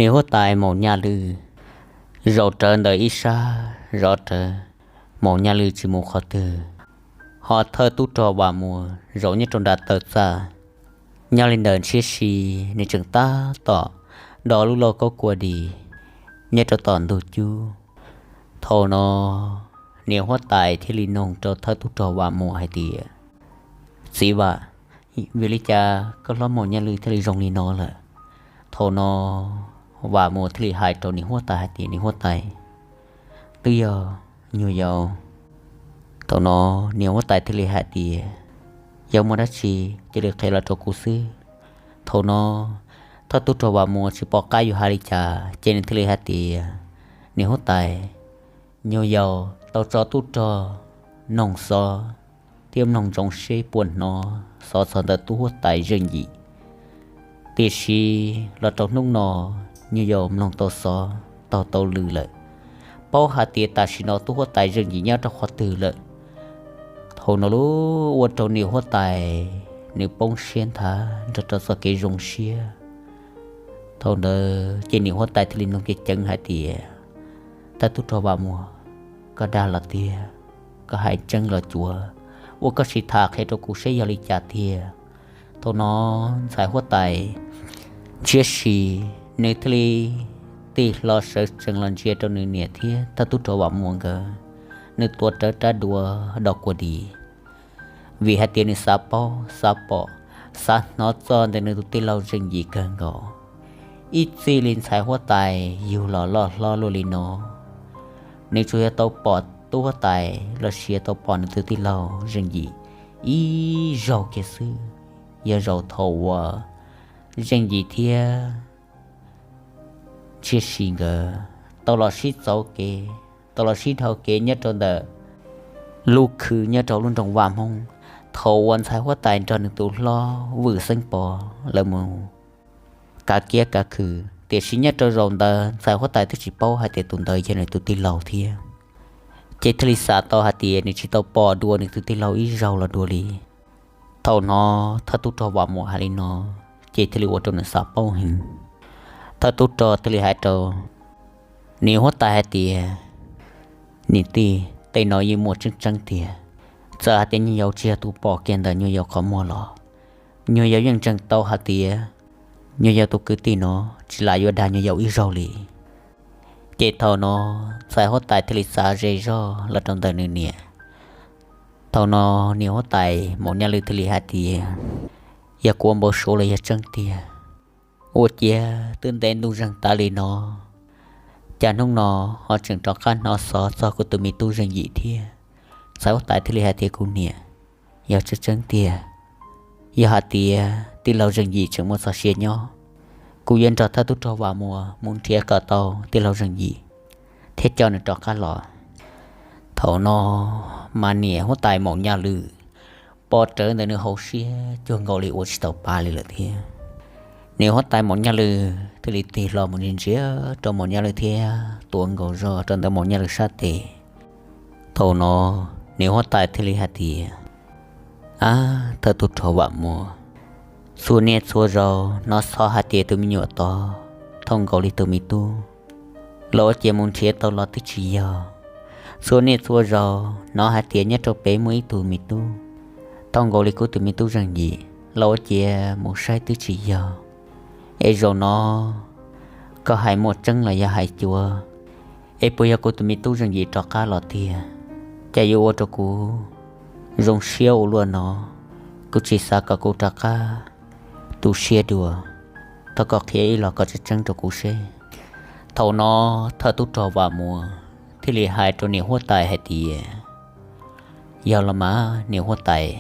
Niam huab tais Maum Nyaj Lwj zaum rawv ntawm ib sab zov rawv, Maum Nyaj Lwj tsis mus qhov twg, ho thawj tub rog Vam Muas zaum nyob rau nram taw txaj. Nyob li ntawm ntshiab si, nws tseem tab tom do lub lauj kaub kua dis nyob rau tom ntug cub. Thaum no niam huab tais thiaj li noog rau thawj tub rog Vam Muas hais tias, Txiv Vam, vim li cas koj hlob Maum Nyaj Lwj thiaj li zoo li no lawm? Thaum no Vam Muas thiaj li hais rau niam huab tais hais tias, Niam huab tais, twb yog nyuag yaus. Thaum no niam huab tais thiaj li hais tias, Yog muaj dab tsi cia li qhia los rau kuv xwb. Thaum no thawj tub rog Vam Muas tsis pom qab yuav hais li cas ces nws thiaj li hais tias, Niam huab tais, nyuag yaus tau tso tub rog noog xov thiab mloog ntsoov seb puas hnov xov txog ntawm tub huab tais Zeej Yim. Tiam sis los rau hnub no nyuag yaus mloog tau xov taug tau lw lawm, paub hais tias tam sim no tub huab tais Zeej Yim nyob rau qhov twg lawm. Thaum no lub ua rau niam huab tais nws poob siab nthav nrog rau txoj kev zoo siab. Thaum ntawd ces niam huab tais thiaj li nug ceev ceev hais tias, Thawj tub rog Vam Muas, koj dag los tiag, koj hais tseeb los cuav, ua koj sim tham qhia rau kuv seb yog li cas tiag. Thaum no ntxhais huab tais ntshiab si, nws thiaj li tig hlo sawv tsees los ntsia rau nws niam thiab thawj tub rog Vam Muas nkawd. Nws tuav rawv rab duav do kua dis, vim hais tias nws xav paub xav pom, xav hnov txog ntawm nws tus tij laug Zeej Yim kawg nkaus. Ib txij li ntxhais huab tais yug los loj hlob luaj li no, nws tsuas yog tau pom tub huab tais los sis yog tau pom nws tus tij laug Zeej Yim ib zaug kiag xwb, yog zaum thaum uas Zeej Yim thiab ntshiab si nkawd tau los sib txauv kev, tau los sib dhau kev nyob rau ntawm lub khw nyob rau lub nroog Vaj Hmoob, thaum uas ntxhais huab tais nrog nws tus hlob Vwm Xeeb Pov lawv mus kav kiab kav khw. Tiam sis nyob rau zaum ntawd ntxhais huab tais twb tsis paub hais tias tus ntawd yog nws tus tij laug thiab, ces thiaj li xav tau hais tias nws tsis tau pom dua nws tus tij laug ib zaug los dua li. Thaum no thawj tub rog Vam Muas hais li no, ces thiaj li ua rau nws xav paub heev. Thawj tub rog thiaj li hais rau niam huab tais hais tias, Niam tij, tej no yeej muaj tseeb tseeb tiag. Txawm hais tias nyuag yaus tsis yog tus pom kiag ntawm nyuag yaus qhov muag los, nyuag yaus yeej ntseeg tau hais tias nyuag yaus tus kwv tij no tsis lam yuav dag nyuag yaus ib zaug li. Ces thaum no ntxhais huab tais thiaj li xav ze zog los rau ntawm nws niam. Thaum no niam huab tais Maum Nyaj Lwj thiaj li hais tias, Yog kuv ua npau suav los yog tseeb tiag? Ua ciav twb ntev ntuj zeeg tas li no, cas hnub no ho tseem rov qab hnov xov txog kuv tus me tub Zeej Yim thiab? Ntxhais huab tais thiaj li hais tias, Kuv niam, yog tseeb tseeb tiag, yog hais tias tij laug Zeej Yim tseem muaj txoj sia nyob, kuv yuav nrog thawj tub rog Vam Muas mus nrhiav kom tau tij laug Zeej Yim thiab coj nws rov qab los. Thaum no mas niam huab tais Maum Nyaj Lwj pom rawv ntawm nws hauv siab cuag nkaus li ua tsis tau pa li lawm thiab. Niam huab tais Maum Nyaj Lwj thiaj li tig hlo mus ntsia ntsia rau Maum Nyaj Lwj thiab tuav nkaus zog rau ntawm Maum Nyaj Lwj sab tes. Thaum no niam huab tais thiaj li hais tias, Ab, thawj tub rog Vam Muas, txhua niaj txhua zaus hnov xov hais tias tus me nyuam tod thooj nkaus li tus me tub, los ua ciav mus nrhiav tau los twb tsis yog. Txhua niaj txhua zaus hnov hais tias nyob rau pem muaj ib tug me tub thooj nkaus li kuv tus me tub Zeej Yim, los ua ciav mus saib twb tsis yog. Es zaum no koj hais muaj tseeb los yog hais cuav? Es puas yog kuv tus me tub Zeej Yim rov qab los tiag? Cas yuav ua rau kuv zoo siab ua luaj no? Kuv tsis xav kom kuv rov qab tu siab dua. Thov koj qhia ib los kom tseeb tseeb rau kuv seb. Thaum no thawj tub rog Vam Muas thiaj li hais rau niam huab tais hais tias, Yog los mas niam huab tais,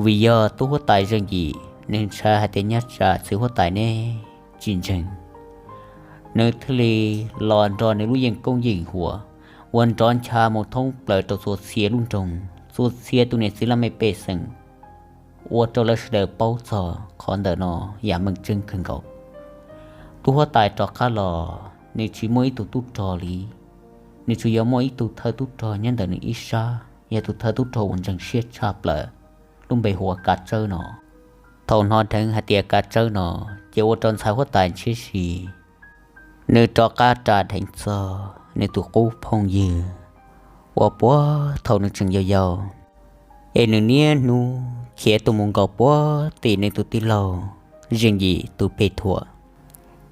vim yog tub huab tais Zeej Yim nws ntshai hais tias nyob tsam txiv huab tais neb tsis ntseeg, nws thiaj li los nrog nws lub yeej koob yeej huam ua nrov ncha mus thoob plaws rau txhua txhia lub nroog, txhua txhia tus niam txiv laj mej pej xeem, ua rau lawv sawv daws paub txog qhov ntawm no yam meej tseeb kawg nkaus. Tub huab tais rov qab los nws tsis muaj ib tug tub rog li, nws tsuas yog muaj ib tug thawj tub rog nyob ntawm nws ib sab, yog tus thawj tub rog uas ntseeg siab tshaj plaws, lub npe hu ua Kav Tsawb no. Thaum hnov dheev hais tias Kav Tsawb no, ces ua rau ntxhais huab tais ntshiab si, nws rov qab ras dheev txog nws tus qub phooj ywg uas puag thaum nws tseem yau yau, es nws niaj hnub khiav tuaj mus nkaum puag tim nws tus tij laug Zeej Yim tus pem thuam.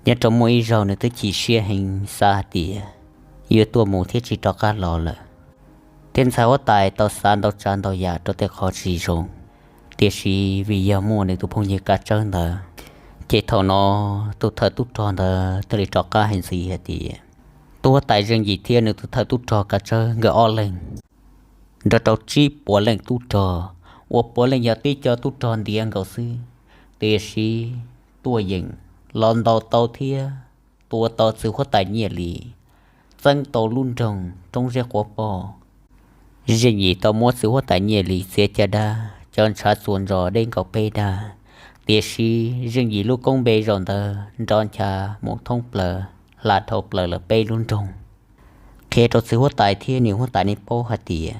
Nyob rau muaj ib zaug nws twb chim siab heev xav hais tias yuav tuaj mus thiab tsis rov qab los lawm, thiab ntxhais huab tais tau xav ntau tsav ntau yam rau tej qhov tsis zoo. Tiam sis vim yog muaj nws tus phooj ywg Kav Tsawb ntawd, ces thaum no tus thawj tub rog ntawd thiaj li rov qab hais ntxiv hais tias tus huab tais Zeej Yim thiab nws tus thawj tub rog Kav Tsawb nkawd ob leeg nrog rau tsib puas leej tub rog, uas puav leej yog tib co tub rog ntiav nkaus xwb, tiam sis tuaj yeem los ntaus tau thiab tua tau txiv huab tais Nyiaj Lis, txeeb tau lub nroog Roob Zeb Quav Poj. Zeej Yim tau muab txiv huab tais Nyiaj Lis txiav caj dab cov ntshav txuas ntsos deb nkaus peb dag, tiam sis Zeej Yim lub koob npe zaum ntawd nrov ncha mus thoob plaws hla dhau plaws lawv peb lub nroog, qhia rau txiv huab tais thiab niam huab tais nej paub hais tias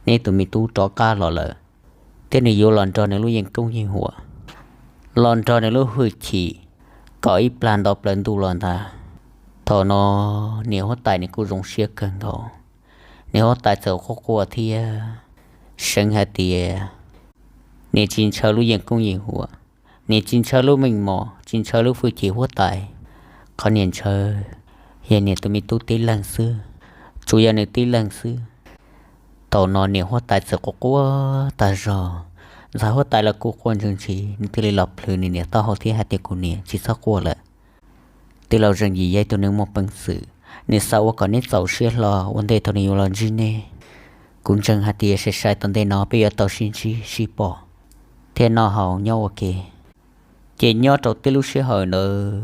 neb tus me tub rov qab los lawm, thiab nws yuav los nrog nws lub yeej koob yeej huam, los nrog nws lub hwj chim kom ib plag nto plaws ntuj los ntag. Thaum no niam huab tais nws kuj zoo siab kawg nkaus. Niam huab tais txawm quaj quaj thiab seev hais tias nws tsis ntshaw lub yeej koob yeej huam, nws tsis ntshaw lub meej mom, tsis ntshaw lub hwj chim huab tais. Qhov nws ntshaw yog nws tus me tub tib leeg xwb, tsuas yog nws tib leeg xwb. Thaum no niam huab tais txawm quaj quaj tag zog, ntxhais huab tais los kuj quaj ntshis ntshis, nws thiaj li los plhws nws niam taub hau thiab hais tias, kuv niam, tsis txhob quaj lawm. Tij laug Zeej Yim yog ib tug neeg muaj peev xwm, nws xav ua kom neb txaus siab hlo ua ntej thaum nws yuav los ntsib neb. Kuv ntseeg hais tias sai sai tom ntej no peb yuav tau sib ntsib sib pom thiab noj haus nyob ua ke. Ces nyob rau tib lub sij hawm ntawd,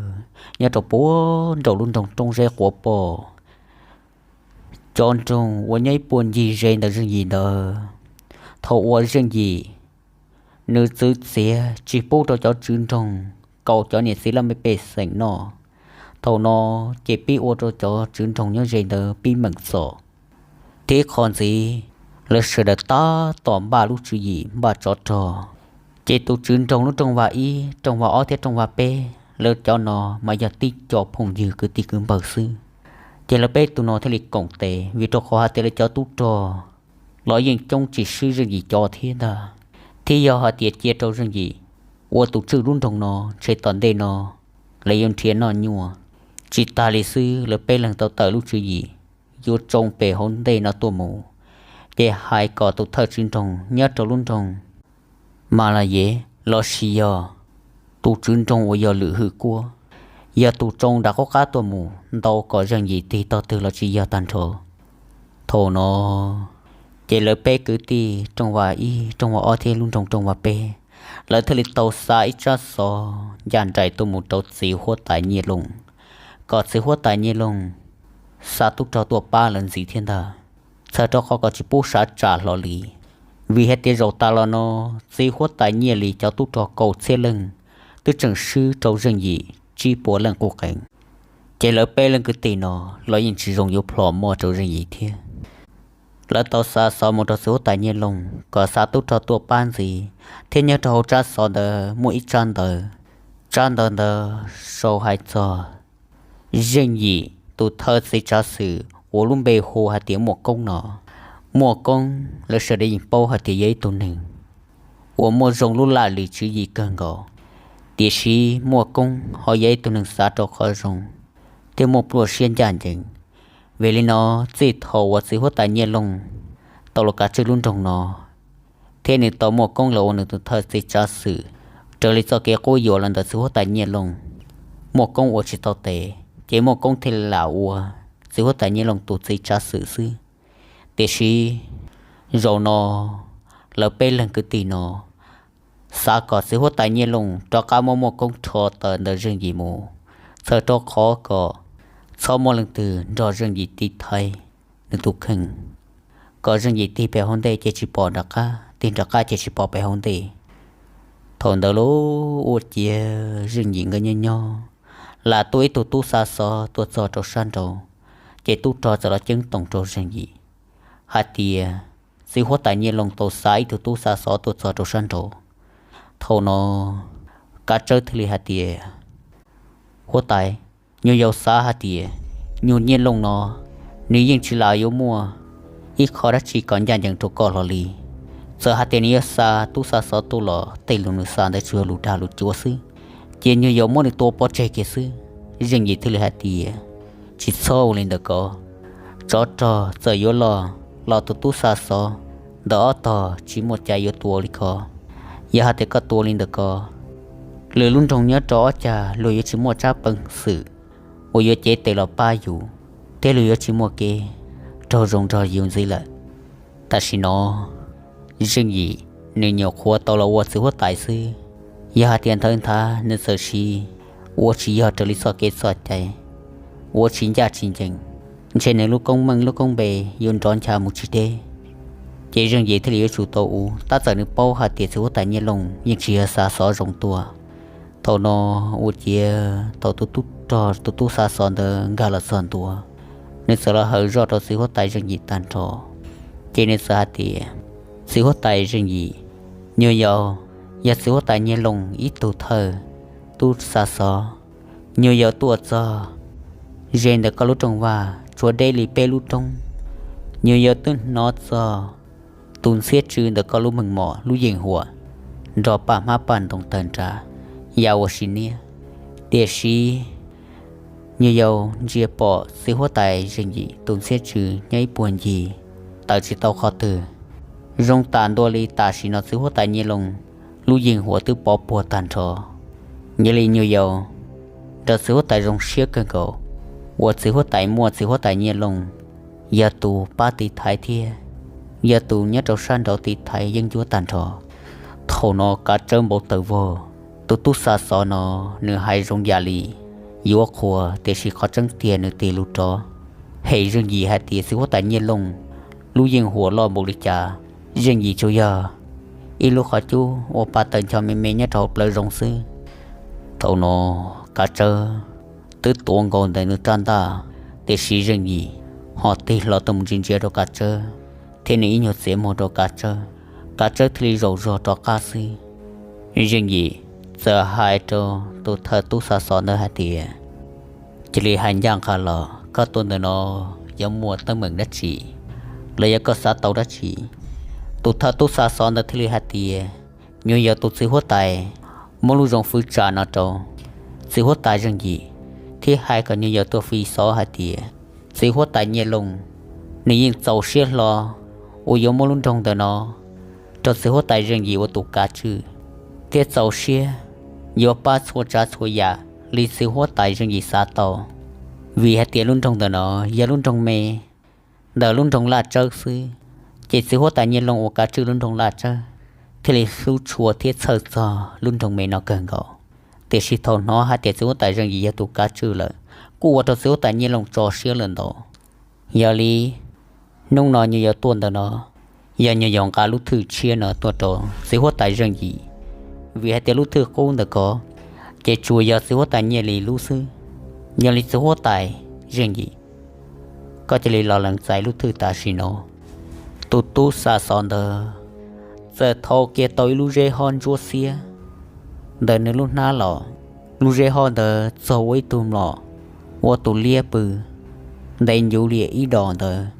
nyob rau puag nraum lub nroog Roob Zeb Quav Poj, cov nroog uas nyob ib puag ncig ze ntawm Zeej Yim ntawd, thaum uas Zeej Yim nws txwv txiav tsis pub rau cov tswv nroog kaus cov niam txiv laj mej pej xeem noj, thaum no ces pib ua rau cov tswv nroog nyob ze ntawd pib meem txom. Tib qho ntxiv, lawv sawv daws tab tom npaj lub tswv yim npaj tsov rog, ces tus tswv nroog lub rooj vag ib, rooj vag ob thiab rooj vag peb, lawv cov no mas yog tib co phooj ywg kwv tij kwv npawg xwb. Ces lawv peb tus no thiaj li koom tes, vim rau qhov hais tias lawv cov tub rog los yeej coob tsis swb Zeej Yim cov thiab ntag. Thiab yog hais tias cia rau Zeej Yim ua tus tswj lub nroog no, ntshe tom ntej no lawv yuav nrhiav noj nyuaj. Tsis tas li xwb, lawv peb leeg tau tawm lub tswv yim yuav tsoo pem hauv ntej no tuaj mus, ces hais kom tus thawj tswv nroog nyob rau lub nroog Mas Las Yev lossis yog tus tswv nroog uas yog Lwm Hwm Kuab, yog tus tsoo nram qub qab tuaj mus ntaus kom Zeej Yim tig tog twg los tsis yog tag nrho. Thaum no ces lawv peb kwv tij rooj vag ib, rooj vag ob thiab lub nroog rooj vag peb, lawv thiaj li tau xa ib tsab xov ncaj nraim tuaj mus rau txiv huab tais Nyiaj Looj, kom txiv huab tais Nyiaj Looj xa tub rog tuaj pab lawv ntxiv thiab ntag, txhawm rau qhov kom tsis pub sav tsam hlo li. Vim hais tias zaum tas los no txiv huab tais Nyiaj Lis cov tub rog kaum txhiab leej twb tseem swb rau Zeej Yim tsib puas leej qub qees, ces lawv peb leej kwv tij no los yeej tsis zoo yuav plhom moj rau Zeej Yim thiab. Lawv tau xa xov mus rau txiv huab tais Nyiaj Looj kom xa tub rog tuaj pab ntxiv, thiab nyob rau hauv tsab xov ntawd muaj ib tsab ntawv. Tsab ntawv ntawd sau hais txog Zeej Yim tus thawj txiv tsav xwm uas lub npe hu hais tias Muaj Koob no. Muaj Koob lawv sawv daws yeej paub hais tias yog ib tug neeg uas muaj zoo lub laj lim tswv yim kawg nkaus, tiam sis Muaj Koob ho yog ib tug neeg xav rau qhov zoo thiab muaj pluaj siab ncaj ncees. Vim li no, txij thaum uas txiv huab tais Nyiaj Looj tau los kav tswj lub nroog no, thiab nws tau Muaj Koob los ua nws tus thawj txiv tsav xwm, raws li txoj kev quab yuam los ntawm txiv huab tais Nyiaj Looj, Muaj Koob ua tsis tau tes, ces Muaj Koob thiaj li lam ua txiv huab tais Nyiaj Looj tus txiv tsav xwm xwb. Tiam sis zaum no lawv peb leeg kwv tij no xav kom txiv huab tais Nyiaj Looj rov qab muab Muaj Koob rho tawm ntawm Zeej Yim mus, txhawm rau qhov kom txhob muaj leej twg nrog Zeej Yim tiv thaiv nws tus kheej, kom Zeej Yim tig pem hauv ntej ces tsis pom nram qab, tig nram qab ces tsis pom pem hauv ntej. Thaum ntawd lub ua ciav Zeej Yim nkawd nyob nyob, lam tuaj ib tug tub xa xov tuaj txog rau sab nraud, ces tub rog txawm los ceeb toom rau Zeej Yim hais tias txiv huab tais Nyiaj Looj tau xa ib tug tub xa xov tuaj txog rau sab nraud. Thaum no Kav Tsawb thiaj li hais tias, huab tais, Nyuag Yaus xav hais tias nyuag Nyiaj Looj no nws yeej tsis lam yuav muaj ib qho dab tsi kom ncaj ncees rau koj hlo li. Txawm hais tias nws yuav xa tub xa xov tuaj los tej lus nws xa ntawd tsuas yog lus dag lus cuav xwb, ces nyuag Yaus muab nws tua pov tseg kiag xwb. Zeej Yim thiaj li hais tias, tsis txhob ua li ntawd ko. Tsov rog txawm yuav loj los tus tub xa xov ntawm ob tog tsis muaj cai yuav tua li ko. Yog hais tias koj tua li ntawd ko, lwm lub nroog nyob rau ob cag luag yuav tsis muaj tsab peev xwm uas yuav cev tes los pab yus, thiab luag yuav tsis muaj kev raug zoo nrog yus ntxiv lawm. Tam sim no Zeej Yim nws nyuam qhuav tau los ua txiv huab tais xwb, yog hais tias nthawv nthav nws txawm siv ua tsis yog raws li txoj kev txoj cai, ua tsis ncaj tsis ncees, ntshe nws lub koob meej lub koob npe yuav nrov ncha mus tsis deb. Ces Zeej Yim thiaj li yuav tsum tau ua, tab txawm nws paub hais tias txiv huab tais Nyiaj Looj yeej tsis yog xa xov zoo tuaj. Thaum no ua ciav thaum tus tub rog tus tub xa xov ntawd nkag los txog ntua, nws txawm los hawm zoj rau txiv huab tais Zeej Yim tag nrho. Ces nws txawm hais tias, txiv huab tais Zeej Yim, nyuag Yaus yog txiv huab tais Nyiaj Looj ib tug thawj tub xa xov. Nyuag Yaus tuaj txog ze ntawm koj lub rooj vag tshuav deb li peb lub roob. Nyuag Yaus twb hnov txog tus ntxhiab tsw ntawm koj lub meej mom lub yeej huam nrog paj hmab paj ntoo tawg nrag ya ua si niab. Tiam sis nyuag Yaus ntsia pom txiv huab tais Zeej Yim tus ntxhiab tsw nyob ib puag ncig, tawm tsis tau qhov twg. Zoo tam ntua li tam sim no txiv huab tais Nyiaj Looj lub yeej huam twb pov puag tag nrho. Yog li nyuag Yaus nrog txiv huab tais zoo siab kawg nkaus uas txiv huab tais muaj txiv huab tais Nyiaj Looj yog tus pab tiv thaiv thiab yog tus nyob rau sab nraud tiv thaiv yeeb ncuab tag nrho. Thaum no Kav Tsawb npau taws vog, tus tub xa xov no nws hais zoo yam li yuav qhuas, tiam sis qhov tseeb tiag nws tig lus rov hem Zeej Yim hais tias txiv huab tais Nyiaj Looj lub yeej huam loj npaum li cas, Zeej Yim tsuas yog ib lub qhov cub ua pa taws ncho me me nyob rau hauv plawv zoov xwb. Thaum no Kav Tsawb twb tuav nkaus ntawm nws rab ntaj, tiam sis Zeej Yim ho tig hlo tuaj mus ntsia ntsia rau Kav Tsawb, thiab nws ib nyuag txiav muag rau Kav Tsawb. Kav Tsawb thiaj li zaum zog rov qab xwb. Zeej Yim txawm hais rau tus thawj tub xa xov ntawd hais tias, cia li hais ncaj nqha los koj tuaj ntawm no yuav muaj teeb meem dab tsi, los yog koj xav tau dab tsi? Tus thawj tub xa xov ntawd thiaj li hais tias, nyuag Yaus tus txiv huab tais muab lub zoo fwv tsa no rau txiv huab tais Zeej Yim, thiab hais kom nyuag Yaus tuaj fi xov hais tias txiv huab tais Nyiaj Looj nws yeej txaus siab hlo uas yuav muab lub nroog ntawm no rau txiv huab tais Zeej Yim ua tus kav tswj, thiab txaus siab yuav pab txhua tsav txhua yam li txiv huab tais Zeej Yim xav tau. Vim hais tias lub nroog ntawm no yog lub nroog me ntawm lub nroog Laj Tsawb xwb, ces txiv huab tais Nyiaj Looj ua kav tswj lub nroog Laj Tsawb thiaj li hlub tshua thiab txhawj txog lub nroog me no kawg nkaus. Tiam sis thaum hnov hais tias txiv huab tais Zeej Yim yog tus kav tswj lawm, kuj ua rau txiv huab tais Nyiaj Looj tso siab lawm ntau. Yog li hnub no nyuag Yaus tuaj ntawm no, yog nyuag Yaus nqa lub thwj tshiab no tuaj rau txiv huab tais Zeej Yim, vim hais tias lub thwj qub ntawm ko ces tsuas yog txiv huab tais Nyiaj Looj lub xwb. Yog li txiv huab tais Zeej Yim, koj cia li los lees txais lub thwj tam sim no. Tus tub xa xov ntawd txawm thau kiag tau ib lub zeb hob ntsuab xiab ntawm nws lub hnab los. Lub zeb hob ntawd txog ua ib tug mlom, ua tus liab pw ntev ncuv li ib dos ntawd.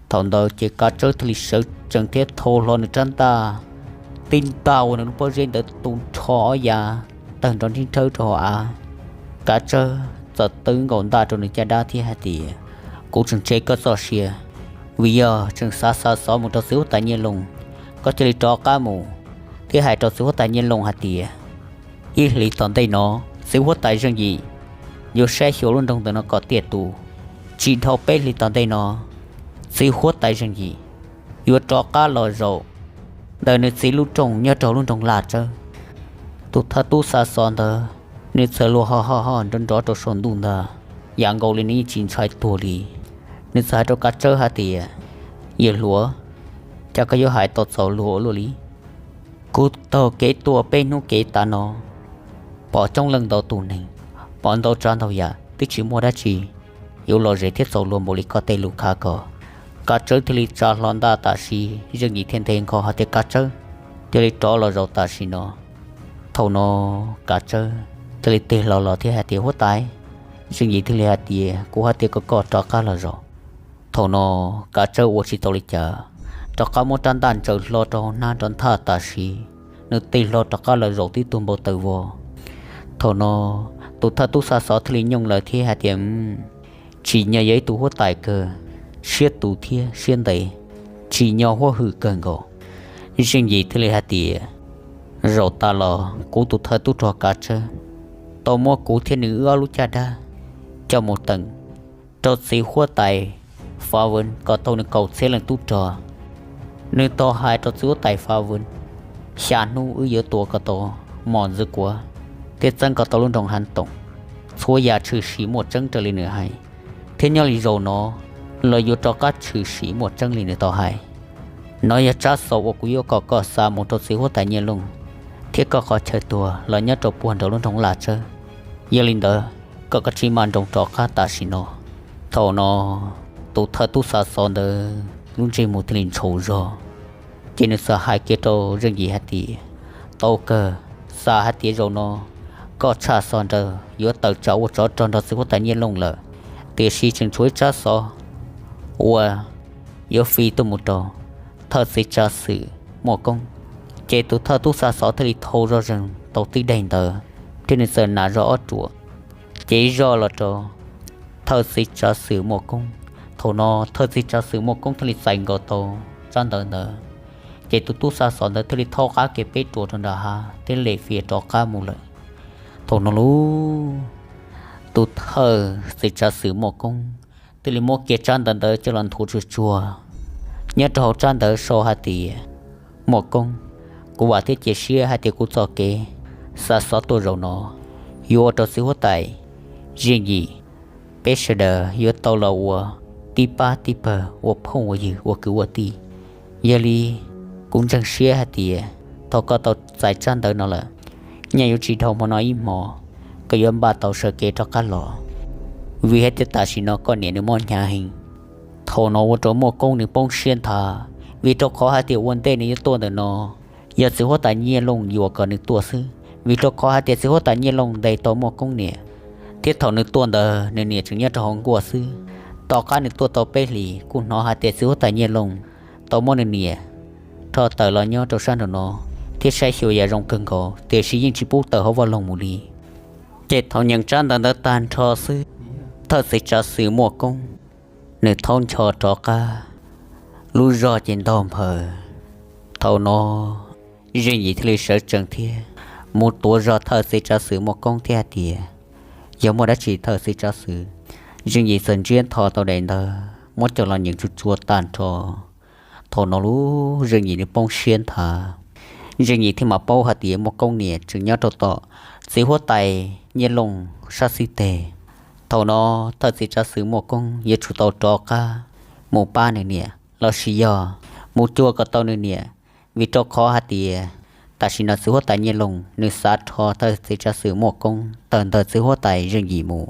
Thaum ntawd ces Kav Tsawb thiaj li sawv tsees thiab thau hlo nws rab ntaj, tib ntaj ua nws lub pob zeb ntawd tu nrho ob yav tawg nrov nrhib nrhawb rau hauv av. Kav Tsawb txawm twb nkaum ntaj rau nws caj dab thiab hais tias, kuv tseem tseg koj txoj sia, vim yog tseem xav xa xov mus rau txiv huab tais Nyiaj Looj, koj cia li rov qab mus thiab hais rau txiv huab tais Nyiaj Looj hais tias, ib hlis tom ntej no txiv huab tais Zeej Yim yuav saib xyuas lub nroog ntawm no kom tiaj tus. Tsis dhau peb hlis tom ntej no, txiv huab tais Zeej Yim yuav rov qab los zaum ntawm nws txiv lub rooj nyob rau lub nroog Laj Tsawb. Tus thawj tub xa xov ntawd nws txawm luag ho ho ho nrov nrov rau saum ntuj ntag, yam nkaus li nws yeej tsis ntshai tuag li. Nws txawm hais rau Kav Tsawb hais tias, yawg hluas, cas koj yuav hais tau txaus luag ua luaj li? Kuv taug kev tuaj peb hnub kev tas no, pom coob leej ntau tus neeg, pom ntau tsav ntau yam, twb tsis muaj dab tsi yuav lom zem thiab txaus luag npaum li koj tej lus khav ko. Kav Tsawb thiaj li tsa hlo ntaj tam sim, Zeej Yim thiaj nte nkaus hais tias, Kav Tsawb, cia li rov los zaum tam sim no. Thaum no Kav Tsawb thiaj li tig hlo los thiab hais tias, huab tais, Zeej Yim thiaj li hais tias, Kuv hais tias kom koj rov qab los zaum. Thaum no Kav Tsawb ua tsis tau li cas, rov qab muab rab ntaj ntsaws hlo rau hauv hnab rov nthaj tam sim, nws tig hlo rov qab los zaum tib tug npau taws vog. Thaum no tus thawj tub xa xov thiaj li nyooj lawm thiab hais tias, Tsim nyog yog ib tug huab tais kawg, siab tus thiab siab ntev, tsim nyog huab hwm kawg nkaus. Zeej Yim thiaj li hais tias, Zaum tas los kuv tus thawj tub rog Kav Tsawb tau muab kuv thiab nws wb ob lub caj dab coj mus teem rau txiv huab tais Fav Vwm kom tau nws kaum txhiab leej tub rog. Nws tau hais rau txiv huab tais Fav Vwm, Xya hnub wb yuav tua kom tau Mos Ntxwv Kuav thiab txeeb kom tau lub nroog Hav Toom, txhua yam tshwm sim muaj tseeb raws li nws hais, thiab nyob li zaum no los yuav rov qab tshwm sim muaj tseeb li nws tau hais. Nov yog tsab xov uas kuv yuav kom koj xa mus rau txiv huab tais Nyiaj Looj thiab koj qhov chaw tuag los nyob rau puag nraum lub nroog Laj Tsawb. Yog li ntawd, kom koj tsis maj nroos rov qab tam sim no. Thaum no tus thawj tub xa xov ntawd lub ntsej muag thiaj li ntshaus zog, ces nws txawm hais kiag rau Zeej Yim hais tias, Tau kawg, xav hais tias zaum no koj tshaj xov nraws yuav tawm tsam ua tsov rog nrog txiv huab tais Nyiaj Looj lawm, tiam sis tseem tshuav ib tsab xov uas yuav fij tuaj mus rau thawj txiv tsav xwm Muaj Koob. Ces tus thawj tub xa xov thiaj li thau zoj zeeg tau tib daim ntawv, thiab nws txawm nas zog ob ruam, ces ib zoj los rau thawj txiv tsav xwm Muaj Koob. Thaum no thawj txiv tsav xwm Muaj Koob thiaj li txais nkaus tau tsab ntawv ntawd, ces tus tub xa xov ntawd thiaj li thaub qab kiag peb ruam rau nram hav thiab lem fias rov qab mus lawm. Thaum no lauj, tus thawj txiv tsav xwm Muaj Koob thiaj li muab kiag tsab ntawv ntawd coj los nthuav tsuag tsuag. Nyob rau hauv tsab ntawv sau hais tias, Muaj Koob, kuv vam thiab cia siab hais tias kuv txoj kev xa xov tuaj zaum no yuav ua rau txiv huab tais Zeej Yim peb sawv daws yuav tau los ua tib pab tib pawg, ua phooj ua ywg, ua kwv ua tij. Yog li, kuv ntseeg siab hais tias thaum koj tau txais tsab ntawv no lawm, nyaj yuav tsis dhau hmo no ib hmo, koj yuav npaj tau sawv kev rov qab los, vim hais tias tam sim no koj niam nws mob hnyav heev. Thaum no ua rau Muaj Koob nws poob siab nthav, vim rau qhov hais tias ua ntej nws yuav tuaj ntawm no yog txiv huab tais Nyiaj Looj yuam kom nws tuaj xwb, vim rau qhov hais tias txiv huab tais Nyiaj Looj ntes tau Muaj Koob niam, thiab thaum nws tuaj ntawd nws niam tseem nyob rau hauv nkuaj xwb. Tom qab nws tuaj tau peb hlis kuj hnov hais tias txiv huab tais Nyiaj Looj tau muab nws niam rho tawm los nyob rau sab nraum no, thiab saib xyuas yam zoo kawg nkaus, tiam sis yeej tsis pub tawm hauv vaj loog mus li. Ces thaum nyeem tsab ntawv ntawd tag nrho xwb, thawj txiv tsav xwm Muaj Koob nws thaub ncho rov qab, lub zog ces ntog nphaws. Thaum no Zeej Yim thiaj li sawv tsees thiab mus tuav zog thawj txiv tsav xwm Muaj Koob thiab hais tias, Yog muaj dab tsi thawj txiv tsav xwm? Zeej Yim txawm ntsiab ntho tau daim ntawv muab coj los nyeem tsuag tsuag tag nrho. Thaum no lauj, Zeej Yim nws poob siab nthav. Zeej Yim thiaj mam paub hais tias Muaj Koob niam tseem nyob rau tom txiv huab tais Nyiaj Looj sab xib teg. Thaum no thawj txiv tsav xwm Muaj Koob yuav tsum tau rov qab mus pab nws niam lossis yog mus cuag kom tau nws niam, vim rau qhov hais tias tam sim no txiv huab tais Nyiaj Looj nws xav rho thawj txiv tsav xwm Muaj Koob tawm ntawm txiv huab tais Zeej Yim mus.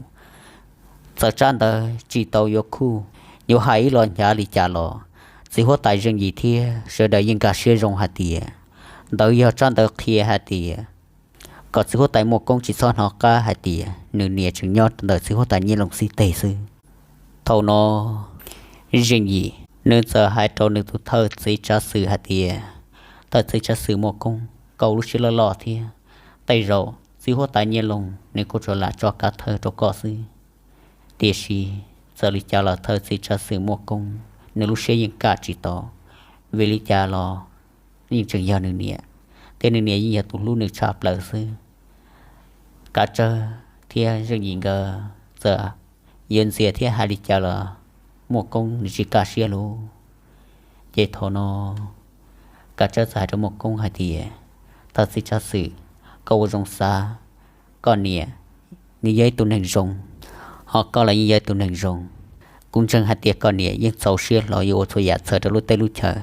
Txawm tsab ntawv tsis tau yuav khuj, yuav hais ib los hnyav li cas los txiv huab tais Zeej Yim thiab sawv daws yeej nkag siab zoo hais tias ntawd yog tsab ntawv qhia hais tias kom txiv huab tais Muaj Koob tsis txhob hnov qab hais tias nws niam tseem nyob ntawm txiv huab tais Nyiaj Looj xib teg xwb. Thaum no Zeej Yim nws txawm hais rau nws tus thawj txiv tsav xwm hais tias, Thawj txiv tsav xwm Muaj Koob, koj lub siab loj loj thiab, tej zaum txiv huab tais Nyiaj Looj nws kuj tsuas lam tso kav thawj rau koj xwb. Tiam sis txawm li cas los thawj txiv tsav xwm Muaj Koob nws lub siab yeej kam tsis tau, vim li cas los yeej tseem yog nws niam, thiab nws niam yeej yog tus hlub nws tshaj plaws xwb. Kav Tsawb thiab Zeej Yim nkawd txawm yuav ntxias thiab hais li cas los Muaj Koob nws tsis kaj siab lauj. Ces thaum no Kav Tsawb txawm hais rau Muaj Koob hais tias, Thawj txiv tsav xwm, koj ua zoo xav, koj niam nws yog ib tug neeg zoo, ho koj los yeej yog ib tug neeg zoo. Kuv ntseeg hais tias koj niam yeej txaus siab hlo yuav ua txhua yam txhawm rau lub teb lub chaw.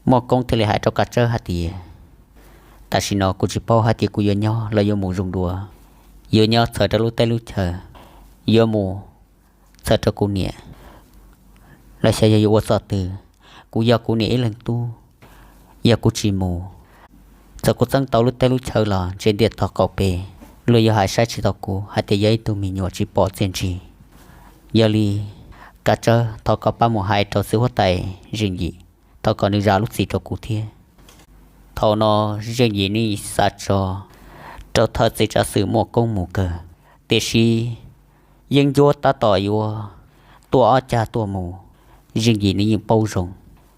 Muaj Koob thiaj li hais rau Kav Tsawb hais tias, Tam sim no kuv tsis paub hais tias kuv yuav nyob los yuav mus zoo dua, yuav nyob txhawm rau lub teb lub chaw, yuav mus txhawm rau kuv niam, los xyov yog yuav ua txoj twg. Kuv yog kuv niam ib leeg tub, yog kuv tsis mus, txawm kuv txeeb tau lub teb lub chaw los ntshe ntiaj tog qaum pes luag yuav hais saib tsis taus kuv hais tias yog ib tug me nyuam tsis pom txiaj ntsig. Yog li, Kav Tsawb, thov koj pab mus hais rau txiv huab tais Zeej Yim, thov kom nws zam lub txim rau kuv thiab. Thaum no Zeej Yim nws xav tso rau thawj txiv tsav xwm Muaj Koob mus kawg, tiam sis yeeb ncuab tab tom yuav tuaj ob cag tuaj mus, Zeej Yim nws yeej paub zoo.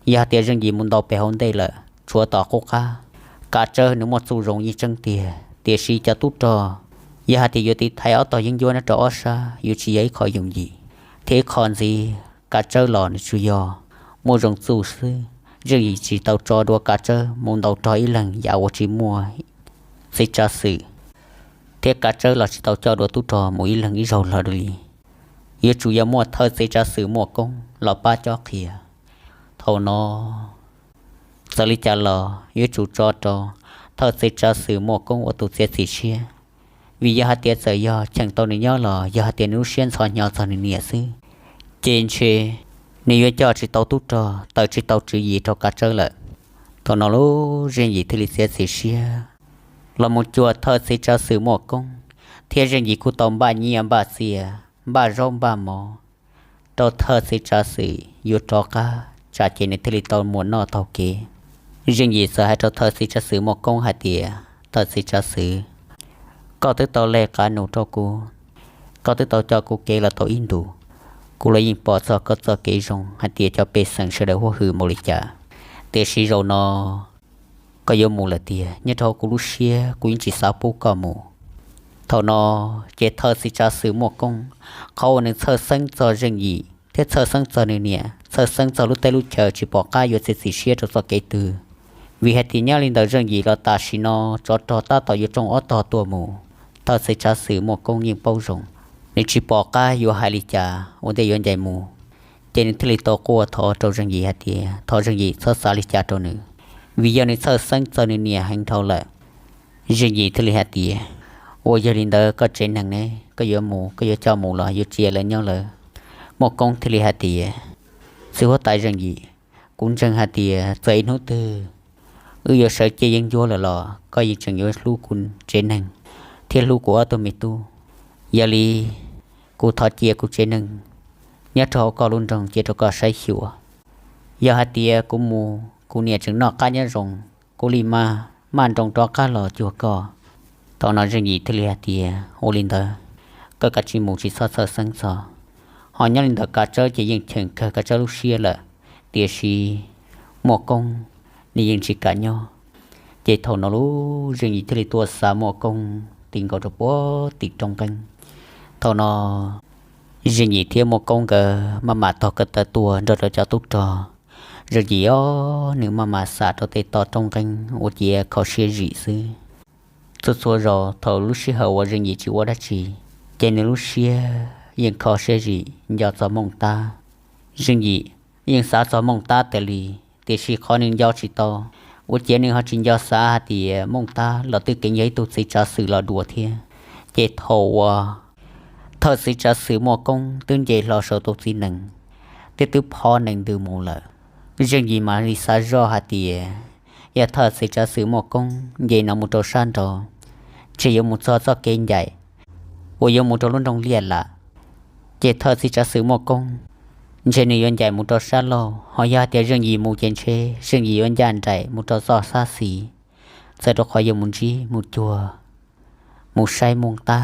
Yog hais tias Zeej Yim mus ntaus pem hauv ntej lawm tshuav tom qub qab, Kav Tsawb nws muaj txuj zoo yeej tseeb tiag, tiam sis cov tub rog, yog hais tias yuav tiv thaiv ob tog yeeb ncuab nyob rau ob sab yuav tsis yog ib qho yooj yim, thiab ib qho ntxiv Kav Tsawb los nws tsuas yog muaj zoo txuj xwb. Zeej Yim tsis tau tso dua Kav Tsawb mus ntaus rog ib leeg yam uas tsis muaj txiv tsav xwm, thiab Kav Tsawb los tsis tau coj dua tub rog mus ib leeg ib zaug los dua li. Yuav tsum yog muaj thawj txiv tsav xwm Muaj Koob los pab cob qhia. Thaum no, txawm li cas los yuav tsum tso rau thawj txiv tsav xwm Muaj Koob ua tus txiav txim siab, vim yog hais tias txawm yog cheem tau nws nyob los yog hais tias nws lub siab ntxhov hnyo txog nws niam xwb, ces ntshe nws yuav coj tsis tau tub rog, tawm tsis tau tswv yim rau Kav Tsawb lawm. Thaum no lub Zeej Yim thiaj li txiav txim siab los mus cuag thawj txiv tsav xwm Muaj Koob, thiab Zeej Yim kuj tau npaj nyiaj npaj txiaj, npaj zaub npaj mov rau thawj txiv tsav xwm yuav rov qab, tsam ces nws thiaj li tau muaj noj taug kev. Zeej Yim txawm hais rau thawj txiv tsav xwm Muaj Koob hais tias, Thawj txiv tsav xwm, koj twb tau le qab nus rau kuv, koj twb tau coj kuv kev los tau ib ntus, kuv los yeej pom txog koj txoj kev zoo hais tias cov pej xeem sawv daws huab hwm npaum li cas, tiam sis zaum no koj yuav mus lawm tiag, nyob rau hauv kuv lub siab kuv yeej tsis xav pub koj mus. Thaum no ces thawj txiv tsav xwm Muaj Koob, qhov uas nws txhawj xeeb txog Zeej Yim thiab txhawj xeeb txog nws niam, txhawj xeeb txog lub teb lub chaw tsis pom qab yuav txiav txim siab rau txoj kev twg. Vim hais tias nyob li ntawd Zeej Yim los tam sim no tsov rog tab tom yuav rooj ob tog tuaj mus. Thawj txiv tsav xwm Muaj Koob yeej paub zoo, nws tsis pom qab yuav hais li cas ua ntej yuav ncaim mus, ces nws thiaj li tau quaj thov rau Zeej Yim hais tias thov Zeej Yim txhob xav li cas rau nws, vim yog nws txhawj xeeb txog nws niam heev dhau lawm. Zeej Yim thiaj li hais tias, Ua yog li ntawd koj tsev neeg ne, koj yuav mus koj yuav coj mus los yuav tsis lawv nyob lawm? Muaj Koob thiaj li hais tias, Txiv huab tais Zeej Yim, kuv ntseeg hais tias txawm ib hnub twg wb yuav sawv cia yeeb ncuab lawm los koj yeej tseem yuav hlub kuv tsev neeg thiab hlub kuv ob tug me tub. Yog li, kuv thov cia kuv tsev neeg nyob rau hauv koj lub nroog cia rau koj saib xyuas. Yog hais tias kuv mus kuv niam tseem noj qab nyob zoo, kuv li maj maj nroos rov qab los cuag koj. Thaum no Zeej Yim thiaj li hais tias, Ua li ntawd, koj kav tsij mus tsis txhob txhawj xeeb txog. Ho nyob li ntawd Kav Tsawb ces yeej cheem kawg Kav Tsawb lub siab lawm, tiam sis Muaj Koob nws yeej tsis kam nyob. Ces thaum no lub Zeej Yim thiaj li tuaj xa Muaj Koob ti nkaus rau puag tim roob nqeeb. Thaum no Zeej Yim thiab Muaj Koob nkawd maj mam taug kev taw tuaj nrog rau cov tub rog. Zeej Yim os, nws maj mam xam rau tej toj roob nqeeb ua ciav kho siab zim xwb. Txhua txhua zaus thaum lub sij hawm uas Zeej Yim tsis ua dab tsi, ces nws lub siab yeej kho siab zim nco txog Mooj Tab. Zeej Yim yeej xav txog Mooj Tab tas li, tiam sis qhov nws nco tsis tau, ua ciav nws ho tsis nco xav hais tias Mooj Tab los twb keev yog ib tug txiv tsav xwm los dua thiab. Ces thaum uas thawj txiv tsav xwm Muaj Koob twb nce hlo saum tus txiv nees, twb twb phov nees ntws mus lawm, Zeej Yim mam li xav zoj hais tias yog thawj txiv tsav xwm Muaj Koob nce no mus rau sab nraud, ntshe yuav mus txog txoj kev ncaim uas yuav mus rau lub nroog Liaj Lam. Ces thawj txiv tsav xwm Muaj Koob ntshe nws yuav ncaim mus rau sab laug, ho yog hais tias Zeej Yim mus ces ntshe Zeej Yim yuav ncaj nraim mus rau txoj sab xis, txawm rau qhov yuav mus ntsib mus cuag, mus saib Mooj Tab,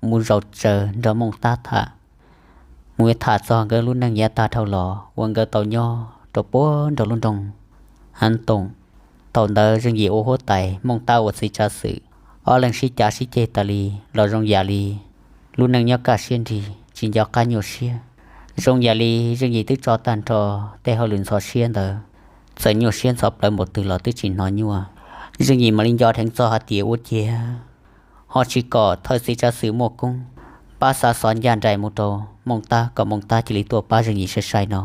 mus zaum tsaws nrog Mooj Tab tham, mus yuav tham txog nkawd lub neej yav tag dhau los uas nkawd tau nyob rau puag nraum lub nroog Hav Toom. Thaum ntawd Zeej Yim ua huab tais, Mooj Tab ua txiv tsav xwm, ob leeg sib cav sib ceg tas li los zoo yam li lub neej nyob kaj siab nrig tsis nco qab nyuaj siab. Zoo yam li Zeej Yim twb tso tag nrho tej hauj lwm ntxhov siab ntawd, txawm nyuaj siab ntxhov plawv npaum twg los twb tsis hnov nyuaj. Zeej Yim mam li nco dheev txog hais tias ua ciav ho tsis kom thawj txiv tsav xwm Muaj Koob pab xa xov ncaj nraim mus rau Mooj Tab kom Mooj Tab cia li tuaj pab Zeej Yim sai sai no.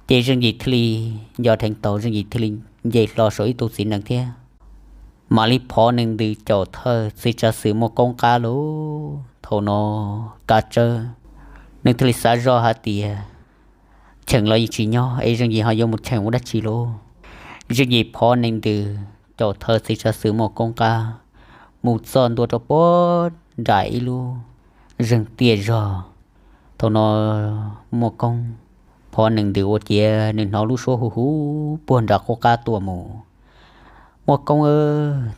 Ces Zeej Yim thiaj li nco dheev tau, Zeej Yim thiaj li nce hlo saum ib tug txiv nees thiab mam li phov nees ntws caum thawj txiv tsav xwm Muaj Koob qab lauj. Thaum no Kav Tsawb nws thiaj li xav zoj hais tias cheem los yeej tsis nyob es Zeej Yim ho yuav mus cheem ua dab tsi lauj. Zeej Yim phov nees ntws caum thawj txiv tsav xwm Muaj Koob qab mus txog ntua rau puag nram ib lub zeeg tiaj zog. Thaum no Muaj Koob phov nees ntws ua ciav nws hnov lub suab hu hu puag nram qub qab tuaj mus. Muaj Koob,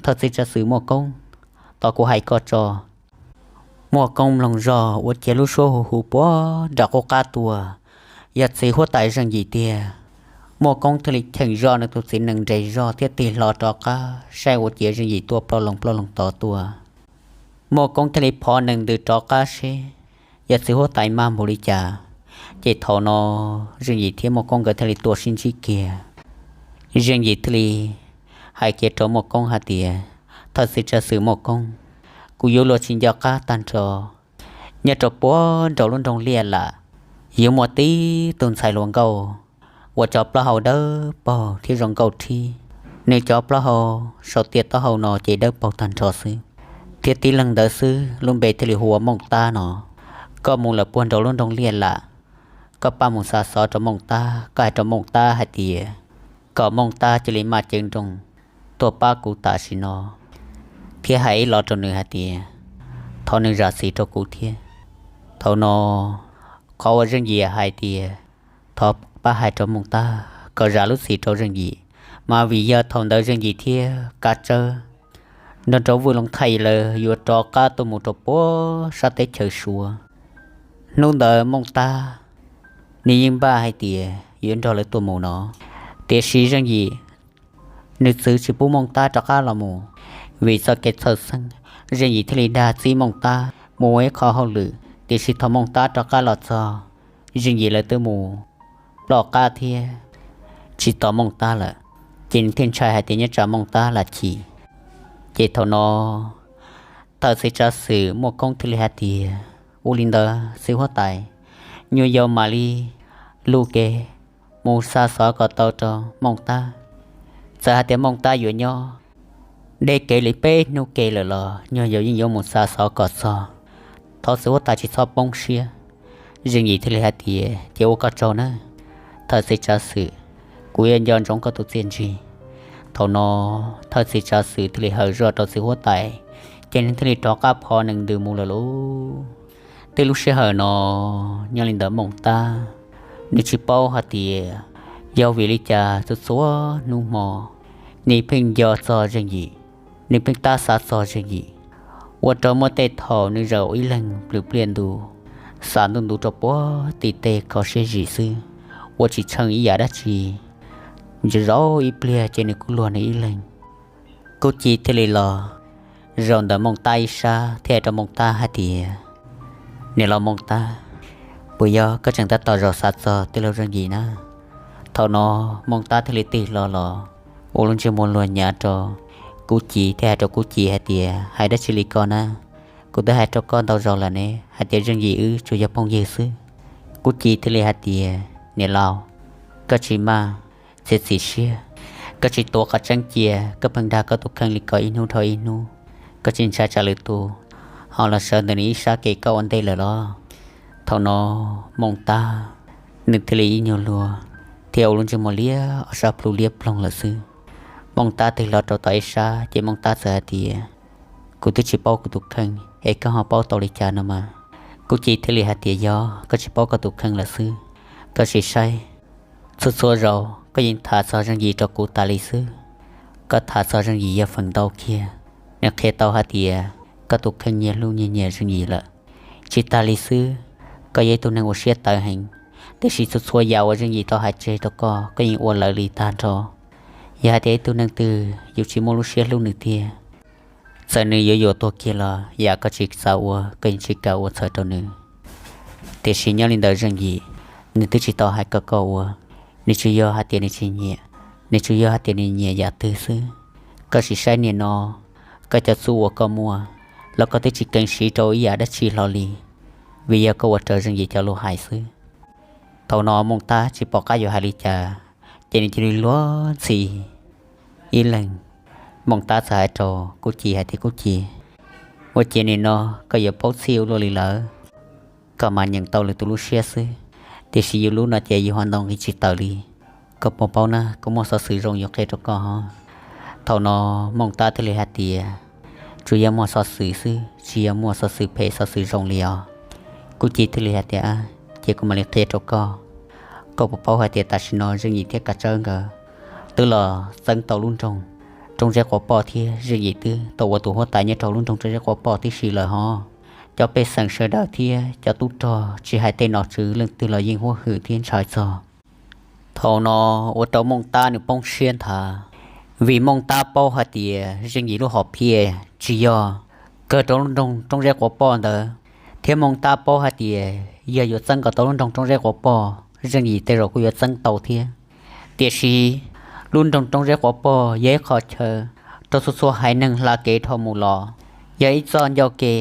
thawj txiv tsav xwm Muaj Koob, tos kuv hais koj tso. Muaj Koob mloog zog ua ciav lub suab hu hu puag nram qub qab tuaj, yog txiv huab tais Zeej Yim tiag. Muaj Koob thiaj li cheem zog nws tus txiv nees nres zog thiab tig hlo rov qab saib ua ciav Zeej Yim tuaj ploj loo ploj loo tod tuaj. Muaj Koob thiaj li phov nees ntws rov qab seb yog txiv huab tais maj npaum li cas. Ces thaum no Zeej Yim thiab Muaj Koob nkawd thiaj li tuaj sib ntsib kiag. Zeej Yim thiaj li hais kiag rau Muaj Koob hais tias, thawj txiv tsav xwm Muaj Koob, kuv yuav luag tsis nco qab tag nrho. Nyob rau puag nraum lub nroog Liaj Lam, yuav muaj tib tug ntxhais hluas nkauj uas cov plaub hau dawb paug thiab zoo nkauj rhib. Nws cov plaub hau saum tiaj taub hau no ces dawb paug tag nrho xwb, thiab tib leeg ntawd xwb lub npe thiaj li hu ua Mooj Tab no. Koj mus lawm puag nraum lub nroog Liaj Lam, koj pab mus xa xov rau Mooj Tab, koj hais rau Mooj Tab hais tias kom Mooj Tab cia li maj cev nroos tuaj pab kuv tam sim no, thiab hais ib los rau nws hais tias thov nws zam txim rau kuv thiab. Thaum no qhov uas Zeej Yim hais tias thov pab hais rau Mooj Tab kom zam lub txim rau Zeej Yim, mas vim yog thaum ntawd Zeej Yim thiab Kav Tsawb nrog rau Vwj Looj Thaij lawv yuav rov qab tuaj mus rau puag sab teb chaws Suav. Hnub ntawd Mooj Tab nws yeej npaj hais tias yuav nrog lawv tuaj mus no, tiam sis Zeej Yim nws txwv tsis pub Mooj Tab rov qab los mus. Vim txoj kev txhawj xeeb, Zeej Yim thiaj li dag txib Mooj Tab mus ua ib qho hauj lwm, tiam sis thaum Mooj Tab rov qab los txog, Zeej Yim lawv twb mus ploj qab thiab tsis tos Mooj Tab lawm, ces nws thiaj ntshai hais tias nyob tsam Mooj Tab lam chim. Ces thaum no thawj txiv tsav xwm Muaj Koob thiaj li hais tias, ua li ntawd txiv huab tais, nyuag yaus mam li luj kev mus xa xov kom tau rau Mooj Tab. Txawm hais tias Mooj Tab yuav nyob deb kev li peb hnub kev lawm los nyuag yaus yeej yuav mus xa xov kom txog. Thov txiv huab tais tsis txhob poob siab. Zeej Yim thiaj li hais tias, ces ua koj tsaug nawb thawj txiv tsav xwm, kuv yuav nco ntsoov koj tus txiaj ntsig. Thaum no thawj txiv tsav xwm thiaj li hawm zoj rau txiv huab tais, ces nws thiaj li rov qab phov nees ntws mus lawm lauj. Tej lub sij hawm no nyob li ntawd Mooj Tab nws tsis paub hais tias yog vim li cas txhua txhua hnub hmo nws pheej nco txog Zeej Yim, nws pheej tab xav txog Zeej Yim, ua rau muaj tej thaum nws zaum ib leeg plhws pliaj ntu, xav ntuj ntu rau puag tim tej kho siab zim xwb, ua tsis tsheej ib yam dab tsi. Ntsis zaum ib pliag ces nws kuj luag nws ib leeg. Kub Ci thiaj li los zaum ntawm Mooj Tab ib sab thiab hais rau Mooj Tab hais tias, niam laus Mooj Tab, puas yog koj tseem tab tom zaum xav txog tij laug Zeej Yim na? Thaum no Mooj Tab thiaj li tig hlo los ua lub ntsej muag luag nyav rau Kub Ci thiab hais rau Kub Ci hais tias, hais dab tsi li ko na? Kuv twb hais rau koj ntau zaus lawm ne hais tias Zeej Yim wb tsuas yog phooj ywg xwb. Kub Ci thiaj li hais tias, niam laus, koj tsis maj txiav txim siab, koj tsis tuav qhov tseeb cia, koj pheej dag koj tus kheej li ko ib hnub dhau ib hnub, koj tsis ntshai tsam lwm tus ho los sawv ntawm nws ib sab kev koj ua ntej lawm los? Thaum no Mooj Tab nws thiaj li ib nyuag luag thiab ua lub ntsej muag liab ob sab plhu liab ploog lawm xwb. Mooj Tab tig hlo rau tom ib sab ces Mooj Tab txawm hais tias, kuv twb tsis paub kuv tus kheej es koj ho paub tau li cas no mas? Kub Ci thiaj li hais tias, yog koj tsis paub koj tus kheej lawm xwb, koj sim saib, txhua txhua zaus koj yeej tham txog Zeej Yim rau kuv tas li xwb. Koj tham txog Zeej Yim yog feem ntau kiag, nws qhia tau hais tias koj tus kheej nyias hlub nyias nyiam Zeej Yim lawm. Tsis tas li xwb, koj yog ib tug neeg uas siab tawv heev, tiam sis txhua txhua yam uas Zeej Yim tau hais tseg rau koj, koj yeej ua lawv li tag nrho. Yog hais tias ib tug neeg twg yus tsis muaj lub siab hlub nws tiag, txawm nws yuav yuam tuag kiag los yam koj tsis xav ua koj yeej tsis kam ua txhaum rau nws. Tiam sis nyob li ntawd Zeej Yim, nws twb tsis tau hais kom koj ua, nws tsuas yog hais tias nws tsis nyiam, nws tsuas yog hais tias nws nyiam yam twg xwb. Koj sim saib niaj no, koj cov txuj uas koj muaj los koj twb tsis keev siv rau ib yam dab tsi hlo li, vim yog koj ua raws Zeej Yim cov lus hais xwb. Thaum no Mooj Tab tsis pom qab yuav hais li cas, ces nws cia li luag ntxhi ib leeg. Mooj Tab txawm hais rau Kub Ci hais tias, Kub Ci, ua ciav nim no koj yuav paub txhij ua luaj li lawm, koj mas nyeem tau lwm tus lub siab xwb, tiam sis yus lub no ces yus ho ntaus nqi tsis tawm li. Koj puas paub na, kuv muaj xov xwm zoo yuav qhia rau koj hos. Thaum no Mooj Tab thiaj li hais tias, tsuas yog muaj xov xwm xwb, tsis yog muaj xov xwm phem xov xwm zoo li os. Kuj Ci thiaj li hais tias, Ces kuv mam li qhia rau koj. Koj puas paub hais tias tam sim no Zeej Yim thiab Kav Tsawb nkawd twb los txeeb tau lub nroog Roob Zeb Quav Poj thiab Zeej Yim twb tau ua tus huab tais nyob rau lub nroog Roob Zeb Quav Poj tib si lawm hos. Cov pej xeem sawv daws thiab cov tub rog tsis hais tej nom tswv leej twg los yeej huab hwm thiab ntshai txog. Thaum no ua rau Mooj Tab nws poob siab nthav, vim Mooj Tab paub hais tias Zeej Yim lub hom phiaj tsis yog kawg rau lub nroog Roob Zeb Quav Poj ntawd, thiab Mooj Tab paub hais tias yog yuav txeeb kom tau lub nroog Roob Zeb Quav Poj, Zeej Yim tej zaum kuj yuav txeeb tau thiab. Tiam sis lub nroog Roob Zeb Quav Poj yog ib qho chaw rau txhua txhua haiv neeg hla kev dhau mus los, yog ib txoj ncauj kev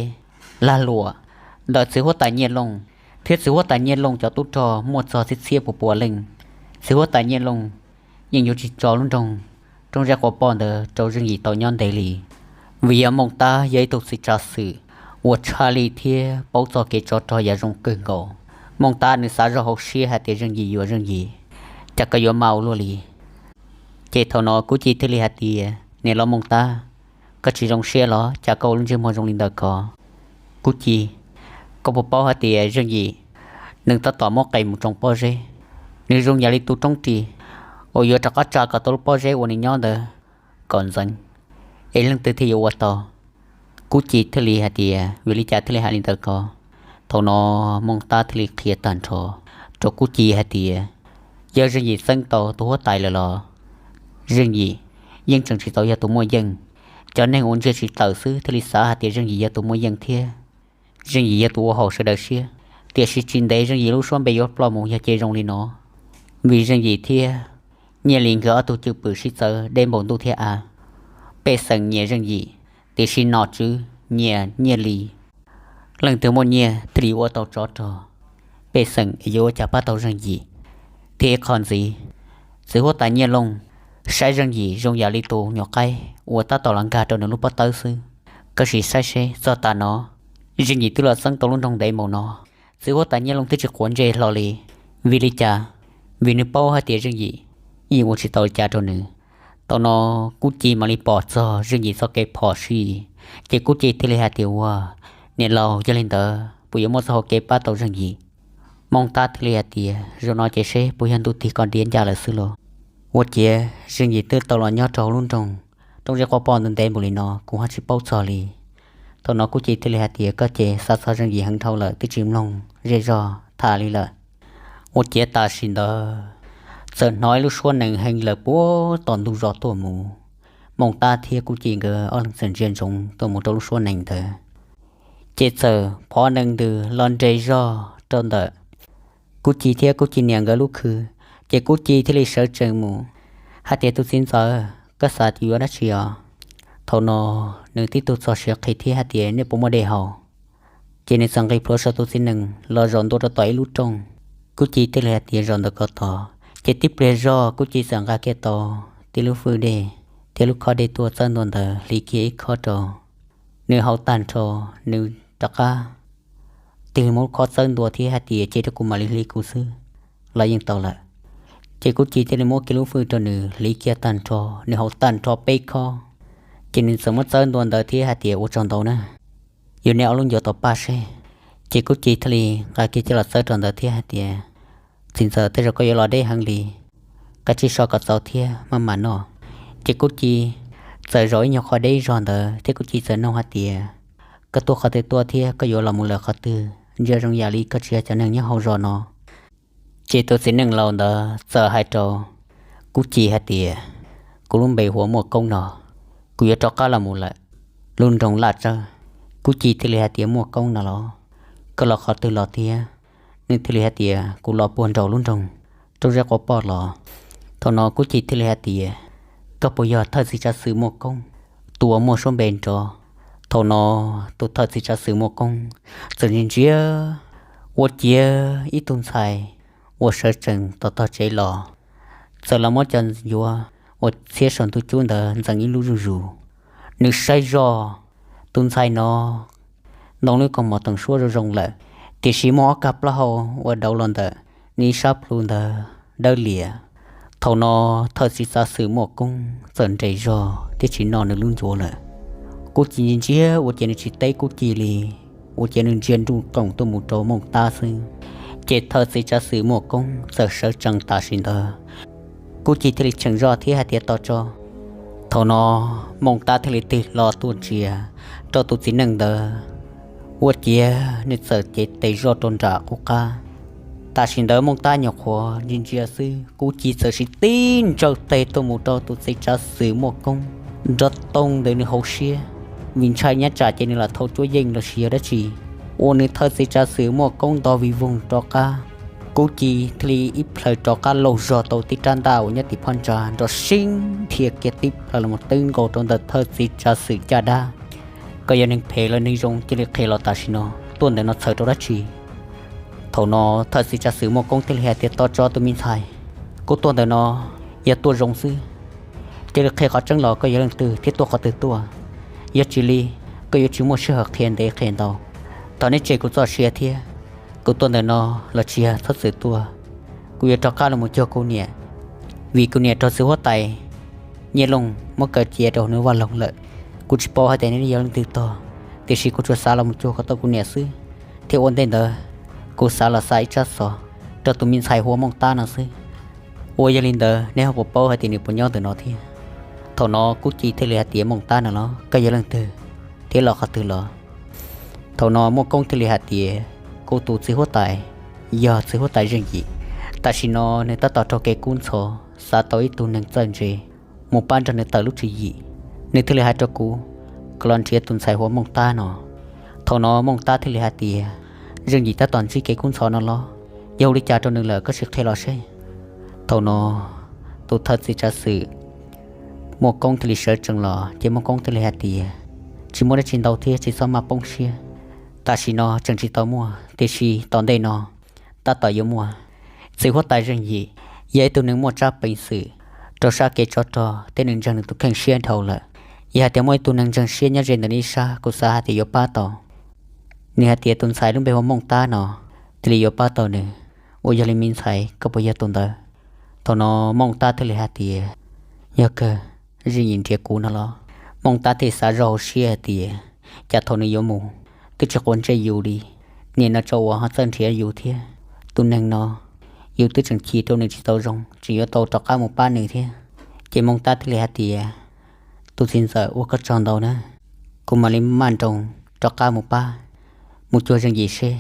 lag luam ntawm txiv huab tais Nyiaj Looj thiab txiv huab tais Nyiaj Looj cov tub rog muaj txog txhiab txhiab puas puas leej. Txiv huab tais Nyiaj Looj yeej yuav tsis tso lub nroog Roob Zeb Quav Poj ntawd rau Zeej Yim tau nyob ntev li, vim yog Mooj Tab yog ib tug txiv tsav xwm uas tshaj lij thiab paub txog kev tsov rog yam zoo kawg nkaus. Mooj Tab nws xav zoj hauv siab hais tias Zeej Yim yuav Zeej Yim, cas koj yuav mas ua luaj li. Ces thaum no Kub Ci thiaj li hais tias, Niam laus Mooj Tab, koj tsis zoo siab los cas koj ua lub ntsej muag zoo li ntawd ko? Kub Ci, koj puas paub hais tias Zeej Yim nws tab tom muab qe mus tsoo pob zeb, nws zoo yam li tus roob ris uas yuav rov qab tsa kom tau lub pob zeb uas nws nyob ntawd kom ntxeev, es leej twg thiaj yuav ua tau? Kub Ci thiaj li hais tias, Vim li cas thiaj li hais li ntawd ko? Thaum no Mooj Tab thiaj li qhia tag nrho rau Kub Ci hais tias, yog Zeej Yim txeeb tau tus huab tais lawm los Zeej Yim yeej tseem tsis tau yog tus muaj yeej. Cov neeg uas ntsia tsis tawm xwb thiaj li xav hais tias Zeej Yim yog tus muaj yeej thiab Zeej Yim yog tus ua haum sawv daws siab, tiam sis tsis ntev Zeej Yim lub suab npe yuav ploj mus yog ces zoo li no. Vim Zeej Yim thiab Nyiaj Lis nkawd ob tug cwj pwm sib txawv deb npaum ntuj thiab av. Pej xeem nyiam Zeej Yim, tiam sis nom tswv nyiam Nyiaj Lis. Leej twg muaj nyiaj thiaj li ua tau tsov rog, pej xeem yuav ua cas pab tau Zeej Yim. Thiab ib qho ntxiv, txiv huab tais Nyiaj Looj saib Zeej Yim zoo yam li tus nyuam qaib uas tab tom los nkag rau nws lub pob tawb xwb. Koj sim saib seb txog tav no, Zeej Yim twb los txeeb tau lub nroog ntev npaum no, txiv huab tais Nyiaj Looj twb tsis quav ntsej hlo li. Vim li cas? Vim nws paub hais tias Zeej Yim yeej ua tsis tau li cas rau nws. Thaum no Kub Ci mam li pom txog Zeej Yim txoj kev phom sij, ces Kub Ci thiaj li hais tias, Ua, niam laus, yog li ntawd puas yuav muaj txoj hau kev pab tau Zeej Yim? Mooj Tab thiaj li hais tias, Zaum no ces seb puas yog ntuj tig kom diav ncaj lawm xwb los. Ua ciav Zeej Yim twb tau los nyob rau hauv lub nroog Roob Zeb Quav Poj ntev npaum li no kuv ho tsis paub txog li. Thaum no Kub Ci thiaj li hais tias, Koj ces xav txog Zeej Yim heev dhau lawm twb tsis mloog zej zog tham li lawm. Ua ciav tam sim ntawd txawm hnov ib lub suab nees heev lawm puag tom ntug zos tuaj mus. Mooj Tab thiab Kub Ci nkawd ob leeg txawm ntsia ntsoov tuaj mus rau lub suab nees ntawd, ces txawm phov nees ntws los nres zog rau ntawm Kub Ci thiab Kub Ci niam nkawd lub khw. Ces Kub Ci thiaj li sawv tsees mus hais tias, Tus txiv ntxawm, koj xav yuav dab tsi os? Thaum no nws tib tug txog siav qhi thiab hais tias, Nej puas muaj dej haus? Ces nws txawm nqis plhuav saum tus txiv nees los zaum ntua rau tom ib lub rooj. Kub Ci thiaj li hais tias, Zaum ntawm ko tod. Ces tib pliag zog Kub Ci txawm nqa kiag tau tib lub fwj dej thiab lub khob dej tuaj txawb ntua ntawd hliv kiag ib khob rau. Nws haus tag nrho, nws rov qab tig muab lub khob txawb ntua thiab hais tias, Cia rau kuv mam li hliv kuv xwb los yeej tau lawm. Ces Kub Ci thiaj li muab kiag lub fwj rau nws hliv kiag tag nrho, nws haus tag nrho peb khob. Ces nws txawm muab txawb ntua ntawd thiab hais tias, Ua tsaug ntau na, yuav neb ob lub ncuav tom paj seb. Ces Kub Ci thiaj li nqa kiag coj los txawb rau ntawd thiab hais tias, Txiv ntxawm, tej zaum koj yuav los deb heev li, koj tsij so kom txaus thiab maj mam noj. Ces Kub Ci txawm zaum ib nyuag qho deb zog ntawd thiab Kub Ci txawm nug hais tias, Koj tuaj qhov twg tuaj thiab koj yuav los mus lawm qhov twg? Ntsia zoo yam li koj tsis yog cov neeg nyob hauv zos no. Ces tus txiv neej laus ntawd txawm hais rau Kub Ci hais tias, Kuv lub npe hu ua Muaj Koob no, kuv yuav rov qab los mus lawm lub nroog Laj Tsawb. Kub Ci thiaj li hais tias, Muaj Koob no los? Koj los qhov twg los tiag? Nws thiaj li hais tias, Kuv los puag nraum lub nroog Roob Zeb Quav Poj los. Thaum no Kub Ci thiaj li hais tias, Koj puas yog thawj txiv tsav xwm Muaj Koob, tus uas muaj suab npe nrov? Thaum no tus thawj txiv tsav xwm Muaj Koob txawm ntsia ntsia ua ciav ib tug ntxhais uas sawv tsees tom tog tsev los, txawm los muab cov ncuav uas txhiab saum ntuj cub ntawd ntxeev ib lub zuj zus. Nws saib zoj, tus ntxhais no ntoo lub kaus mom teem suab zoo zoo lawm, tiam sis muaj ob kab plaub hau uas dauv los ntawm nws ib sab plhu ntawd dawb lias. Thaum no thawj txiv tsav xwm Muaj Koob txawm nres zog thiab tsis noj nws lub ncuav lawm. Kub Ci ntsia ua ciav nws tsis teb Kub Ci li, ua ciav nws ntsia nruj qoom tuaj mus rau Mooj Tab xwb. Ces thawj txiv tsav xwm Muaj Koob txawm sawv tsees tam sim ntawd. Kub Ci thiaj li cheem zoj thiab hais tias, Tos tso. Thaum no Mooj Tab thiaj li tig hlo tuaj ntsia rau tus txiv neej ntawd, ua ciav nws txawm cev tes zoj rau nram qub qab. Tam sim ntawd Mooj Tab nyuam qhuav ntsia ntsia xwb, Kub Ci txawm sib tib ntsawj tes tuaj mus rau tus txiv tsav xwm Muaj Koob nrov toog ntawm nws hauv siab, vim ntshai nyob tsam ces nws lam thau cuab yeej los sis yog dab tsi, ua nws thawj txiv tsav xwm Muaj Koob nto vij voog rov qab. Kub Ci thiaj li ib plhaw rov qab laug zog tau tib rab ntaj uas nyob tim phab ntsa nrov seeb dhia kiag tib plhaw los mus twb nkaus rau ntawm thawj txiv tsav xwm caj dab. Koj yog neeg phem los neeg zoo, cia li qhia los tam sim no, tuaj ntawm no txhawm rau dab tsi? Thaum no thawj txiv tsav xwm Muaj Koob thiaj li hais tias, Tos tso tus me ntxhais, kuv tuaj ntawm no yog tuaj zoo xwb. Cia li qhia qhov tseeb los, koj yog leej twg thiab tuaj qhov twg tuaj? Yog tsis li, koj yuav tsis muaj sij hawm qhia ntev qhia ntau. Thov neb tseg kuv txoj sia thiab. Kuv tuaj ntawm no los tsis yog txhob txwm tuaj, kuv yuav rov qab los mus cuag kuv niam, vim kuv niam raug txiv huab tais Nyiaj Looj muab kaw cia rau nws vaj loog lawm. Kuv tsis paub hais tias neb yog leej twg tog, tiam sis kuv tsuas xav los mus cuag kom tau kuv niam xwb, thiab ua ntej ntawd kuv xav los xa ib tsab xov rau tus me ntxhais hu ua Mooj Tab no xwb. Uas yog li ntawd neb ho puas paub hais tias nws puas nyob ntawm no thiab? Thaum no Kub Ci thiaj li hais tias, Mooj Tab no los, koj yog leej twg thiab los qhov twg los? Thaum no Muaj Koob thiaj li hais tias, Kuv tus txiv huab tais yog txiv huab tais Zeej Yim. Tam sim no nws tab tom raug kev kub ntxhov, xav tau ib tug neeg txawj ntse mus pab nrog nws tawm lub tswv yim. Nws thiaj li hais rau kuv kom los nrhiav tus ntxhais hu ua Mooj Tab no. Thaum no Mooj Tab thiaj li hais tias, Zeej Yim tab tom ntsib kev kub ntxhov no los? Yog ua li cas rau nws lawm, koj sim qhia los seb. Thaum no tus thawj txiv tsav xwm Muaj Koob thiaj li sawv tsees los, ces Muaj Koob thiaj li hais tias, Tsis muaj dab tsi ntau thiab, tsis txhob maj poob siab. Tam sim no tseem tsis tau muaj, tiam sis tom ntej no tab tom yuav muaj. Txiv huab tais Zeej Yim yog ib tug neeg muaj tsab peev xwm rau sab kev tsov rog thiab nws ntseeg nws tus kheej siab dhau lawm. Yog hais tias muaj ib tug neeg ntseeg siab nyob ze ntawm nws ib sab, kuv xav hais tias yuav pab tau. Nws hais tias tus ntxhais lub npe hu ua Mooj Tab no thiaj li yuav pab tau nws. Uas yog li me ntxhais, koj puas yog tus ntawd? Thaum no Mooj Tab thiaj li hais tias, Yog kawg, Zeej Yim nrhiav kuv no los? Mooj Tab thiaj xav zog hauv siab hais tias, Cas thaum nws yuav mus twb tsis quav ntsej yus li, nim no tso uas ho txawj nrhiav yus thiab. Tus neeg no yus twb tseem chim rau nws tsis tau zoo, tseem yuav tau rov qab mus pab nws thiab. Ces Mooj Tab thiaj li hais tias, Tus txiv ntxawm, ua koj tsaug ntau na, kuv mam li maj nroos rov qab mus pab, mus cuag Zeej Yim seb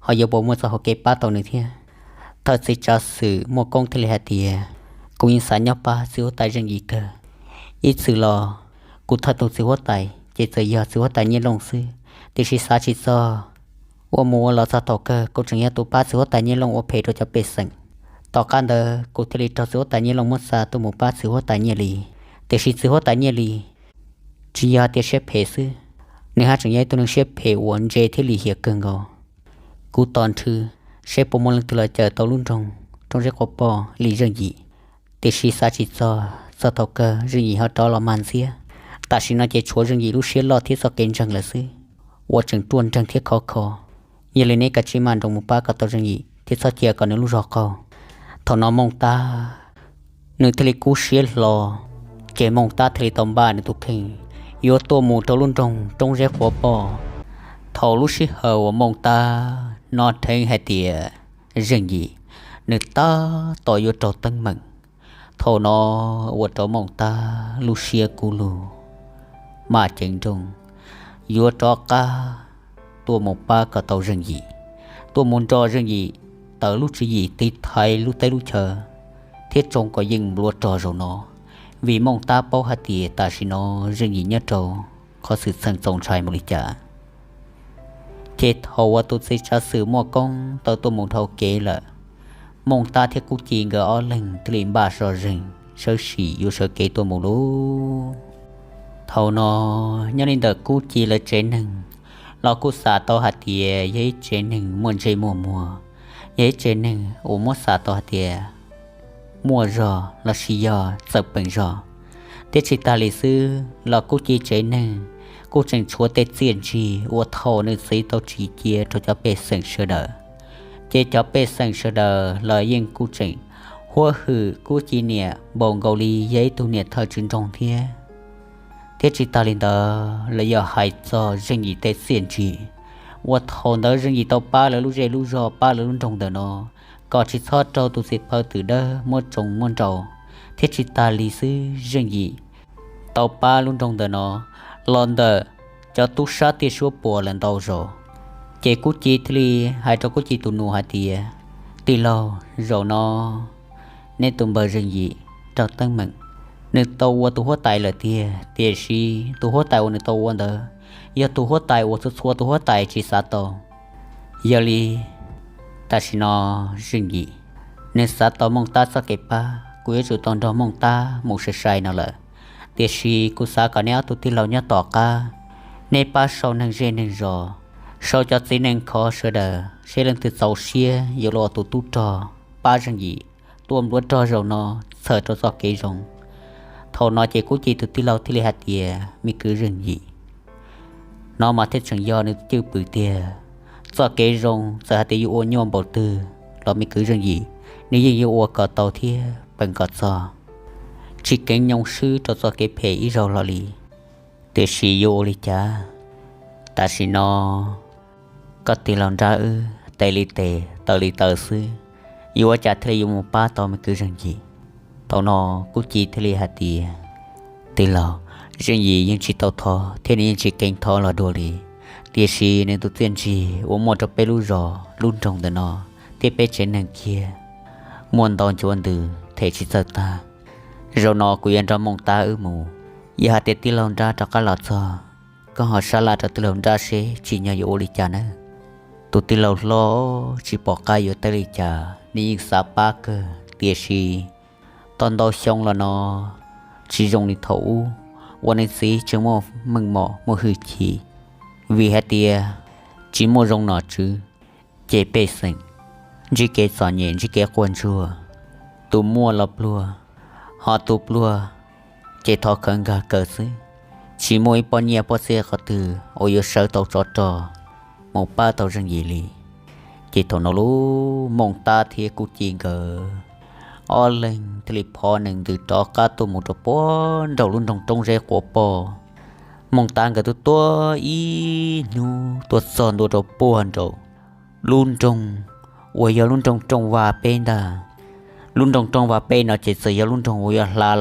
ho yuav puas muaj txoj hau kev pab tau nws thiab. Thawj txiv tsav xwm Muaj Koob thiaj li hais tias, Kuv yeej xav nyob pab txiv huab tais Zeej Yim kawg. Ib txwm los kuv thawj tus txiv huab tais ces txawm yog txiv huab tais Nyiaj Looj xwb, tiam sis xav tsis txog, ua mus ua los txog thaum kawg kuv tseem yog tus pab txiv huab tais Nyiaj Looj ua phem rau cov pej xeem. Tom qab ntawd kuv thiaj li raug txiv huab tais Nyiaj Looj muab xa tuaj mus pab txiv huab tais Nyiaj Lis, tiam sis txiv huab tais Nyiaj Lis tsis yog hais tias siab phem xwb, nws haj tseem yog ib tug neeg siab phem uas ntse thiab lim hiam kawg nkaus. Kuv tos nrhw seb puas muaj leej twg los cawm tau lub nroog Roob Zeb Quav Poj li Zeej Yim, tiam sis xav tsis txog, txog thaum kawg Zeej Yim ho rov los mag ntxiab. Tam sim no ces tshuav Zeej Yim lub siab loj thiab txoj kev ntseeg lawm xwb uas tseem ruaj nreeg thiab khov kho. Yog li neb kav tsij maj nroos mus pab kom tau Zeej Yim thiab txhob cia kom nws lub zog qaug. Thaum no Mooj Tab nws thiaj li kub siab hlo, ces Mooj Tab thiaj li tau npaj nws tus kheej yuav tuaj mus rau lub nroog Roob Zeb Quav Poj. Thaum lub sij hawm uas Mooj Tab hnov dheev hais tias Zeej Yim nws tab tom yuav raug teeb meem, thaum no ua rau Mooj Tab lub siab kub lug, maj ceev nrooj, yuav rov qab tuaj mus pab kom tau Zeej Yim, tuaj mus nrog Zeej Yim tawm lub tswv yim tiv thaiv lub teb lub chaw thiab tsoo kom yeej nplua rog zaum no, vim Mooj Tab paub hais tias tam sim no Zeej Yim nyob rau qhov xwm txheej txaus ntshai mus li cas. Ces thaum uas tus txiv tsav xwm Muaj Koob tau tuaj mus dhau kev lawm, Mooj Tab thiab Kub Ci nkawd ob leeg thiaj li npaj zoj zeeg sawv sim yuav sawv kev tuaj mus lauj. Thaum no nyob li ntawm Kub Ci lawv tsev neeg los kuj xav tau hais tias yog ib tsev neeg muaj ntsej muaj muag, yog ib tsev neeg uas muab xav tau hais tias muaj zog los sis yog txawj peem zog. Thiab tsis tas li xwb los Kub Ci tsev neeg kuj tseem tshuav tej txiaj ntsig uas thaum nws txiv tau tsim cia rau cov pej xeem sawv daws, ces cov pej xeem sawv daws los yeej kuj tseem huab hwm Kub Ci niam npaum nkaus li yog ib tug niam thawj tswv nroog thiab. Thiab tsis tas li ntawd los yog hais txog Zeej Yim tej txiaj ntsig uas thaum ntawd Zeej Yim tau pab lawv lub zej lub zog, pab lawv lub nroog ntawm no kom tsis txhob raug tus txiv phaw twm dawb muab tsoo muab nrau. Thiab tsis tas li xwb, Zeej Yim tau pab lub nroog ntawm no los ntawm cov tub sab tiaj suab puas lawm ntau zaus. Ces Kub Ci thiaj li hais rau Kub Ci tus nus hais tias, Tij laug, zaum no neb tus npawg Zeej Yim raug teeb meem. Nws tau ua tus huab tais lawm tiag, tiam sis tus huab tais uas nws tau ua ntawd yog tus huab tais uas txhua txhua tus huab tais tsis xav tau. Yog li tam sim no Zeej Yim nws xav tau Mooj Tab txoj kev pab, kuv yuav tsum tau nrog Mooj Tab mus sai sai no lawm. Tiam sis kuv xav kom neb ob tug tij laug nyob tom qab, neb pab sau neeg zej neeg zos, sau cov txiv neej khov sawv daws, seb leej twg txaus siab yuav los ua tus tub rog pab Zeej Yim tuaj npluav rog zaum no txhawm rau txoj kev zoo. Thaum no ces Kub Ci tus tij laug thiaj li hais tias, Me kwv Zeej Yim, no mas thiaj tseem yog nws cwj pwm tiag. Txoj kev zoo txawm hais tias yuav ua nyuaj npaum twg los me kwv Zeej Yim, nws yeej yuav ua kom tau thiab peem kom txog, tsis keev nyoo swb rau txoj kev phem ib zaug hlo li. Tiam sis yuav ua li cas? Tam sim no koj tij laug nrab wb tes li tes taw li taw xwb, yuav ua cas thiaj li yuav mus pab tau me kwv Zeej Yim? Thaum no Kub Ci thiaj li hais tias, Tij laug, Zeej Yim yeej tsis tau thov thiab nws yeej tsis keev thov los dua li, tiam sis nws tus txiaj ntsig uas muaj rau peb lub zos lub nroog ntawm no thiab peb tsev neeg kiag muaj ntau ncuav ntws them tsis txawj tag. Zaum no kuv yuav nrog Mooj Tab wb mus, yog hais tias tij laug nrab rov qab los txog, koj ho sab laj rau tij laug nrab seb tsim nyog yuav ua li cas nawb. Tus tij laug hlob tsis pom qab yuav teb li cas, nws yeej xav pab kawg, tiam sis tau ntau xyoo los no tsis zoo li thaum ub uas nws txiv tseem muaj meej mom muaj hwj chim, vim hais tias tsis muaj zoo nom tswv ces pej xeem ntsib kev txom nyem ntsib kev quaj ntsuag, tus muaj los pluag, ho tus pluag ces thov khawv nkag kaw xwb, tsis muaj ib pob nyiaj pob txiaj qhov twg uas yuav sawv tau tsov rog mus pab tau Zeej Yim li. Ces thaum no lub Mooj Tab thiab Kub Ci nkawd ob leeg thiaj li phov nees ntws rov qab tuaj mus rau puag nraum lub nroog Roob Zeb Quav Poj. Mooj Tab nkawd tuaj tuaj ib hnub tuaj txog ntua rau puag nraum lub nroog uas yog lub nroog Rooj Vaj peb ntag. Lub nroog Rooj Vaj peb no ces txawm yog lub nroog uas yog hla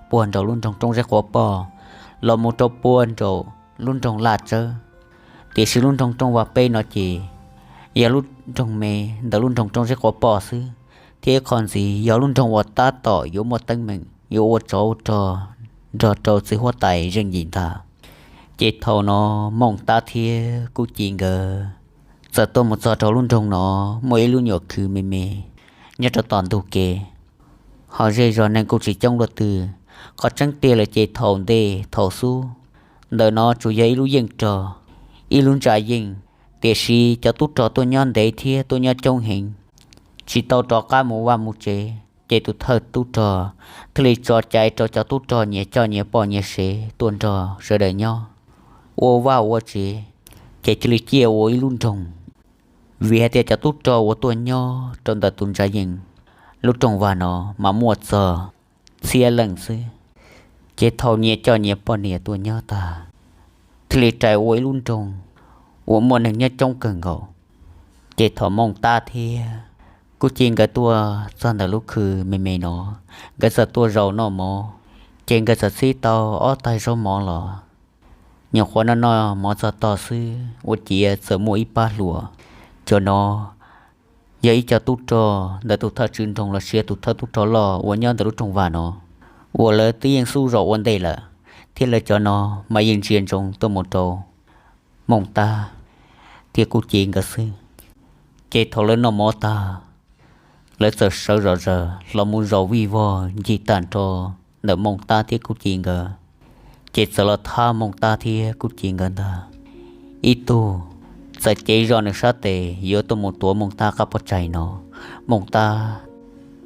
puag nraum lub nroog Roob Zeb Quav Poj los mus rau puag nraum lub nroog Laj Tsawb. Tiam sis lub nroog Rooj Vaj peb no ces yog lub nroog me ntawm lub nroog Roob Zeb Quav Poj xwb, thiab qhov ntxiv yog lub nroog uas tab tom yuav muaj teeb meem yuav ua tsov ua rog nrog rau txiv huab tais Zeej Yim ntag. Ces thaum no Mooj Tab thiab Kub Ci nkawd txawm tuaj mus txog rau lub nroog no, muaj ib lub nyuam khw me me nyob rau tom ntug kev. Ho zej zog neeg kuj tsis coob dua twg. Qhov tseeb tiag lawm ces thaum ntej thaum xub ntawm no tsuas yog ib lub yeej rog, ib lub ntsa yeej, tiam sis cov tub rog tuaj nyob ntev thiab tuaj nyob coob heev, tsis tau rov qab mus vaj mus tsev. Ces tus thawj tub rog thiaj li tso cai rau cov tub rog nyias coj nyias poj nyias sev tuaj nrog sawv daws nyob ua vaj ua tsev, ces cia li ciaj ua ib lub nroog. Vim hais tias cov tub rog uas tuaj nyob rau ntawm tus ntsa yeej lub rooj vag no mas muaj txog txhiab leej xwb. Ces thaum nyias coj nyias poj niam tuaj nyob tag, thiaj li rais ua ib lub nroog uas muaj neeg nyob coob kawg nkaus. Ces thaum Mooj Tab thiab Kub Ci nkawd tuaj txog ntawm lub khw me me no, nkawd txawm tuaj zaum noj mov, ces nkawd txawm txhib tau ob taig zaub mov los. Nyuam qhuav noj noj mov txog tog xwb, ua ciav txawm muaj ib pab hluas. Cov no yog ib co tub rog ntawm tus thawj tswj nroog los sis tus thawj tub rog loj uas nyob ntawm lub rooj vag no, uas lawv twb yeej xub zaum ua ntej lawm, thiab lawv cov no mas yeej ntsia ntsoov tuaj mus rau Mooj Tab thiab Kub Ci nkawd xwb. Ces thaum lawv noj mov tag, lawv txawm sawv zom zaws los mus zaum vij vog ncig tag nrho ntawm Mooj Tab thiab Kub Ci nkawd. Ces txawm los thab Mooj Tab thiab Kub Ci nkawd ntag. Ib tug txawm cev zog nws sab tes yuav tuaj mus tuav Mooj Tab qab pob tsaig no, Mooj Tab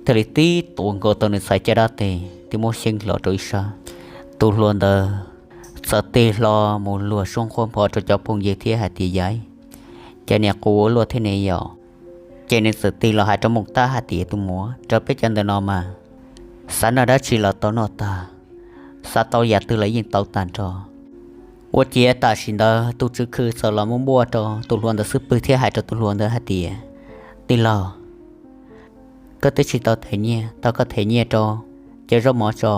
thiaj li tib tuav nkaus tau nws txhais caj dab tes thiab muab xyeeb hlo rau ib sab. Tus hluas ntawd txawm tig hlo mus luag suab nqhuab npho rau cov phooj ywg thiab hais tias, Yaiv, cas niam qus ua luaj thiab ne yom? Ces nws txawm tig los hais rau Mooj Tab hais tias, Tus muam, rau peb cov ntawm no mas xav noj dab tsi los tau noj tag. xav tau yam twg los yeej tau tag nrho. Ua ciav tam sim ntawd tus tswv khw txawm los muab npuaj rau tus hluas ntawd xub pwg thiab hais rau tus hluas ntawd hais tias, Tij laug, koj twb tsis tau them nyiaj, tau koj them nyiaj rau cov zaub mov tso.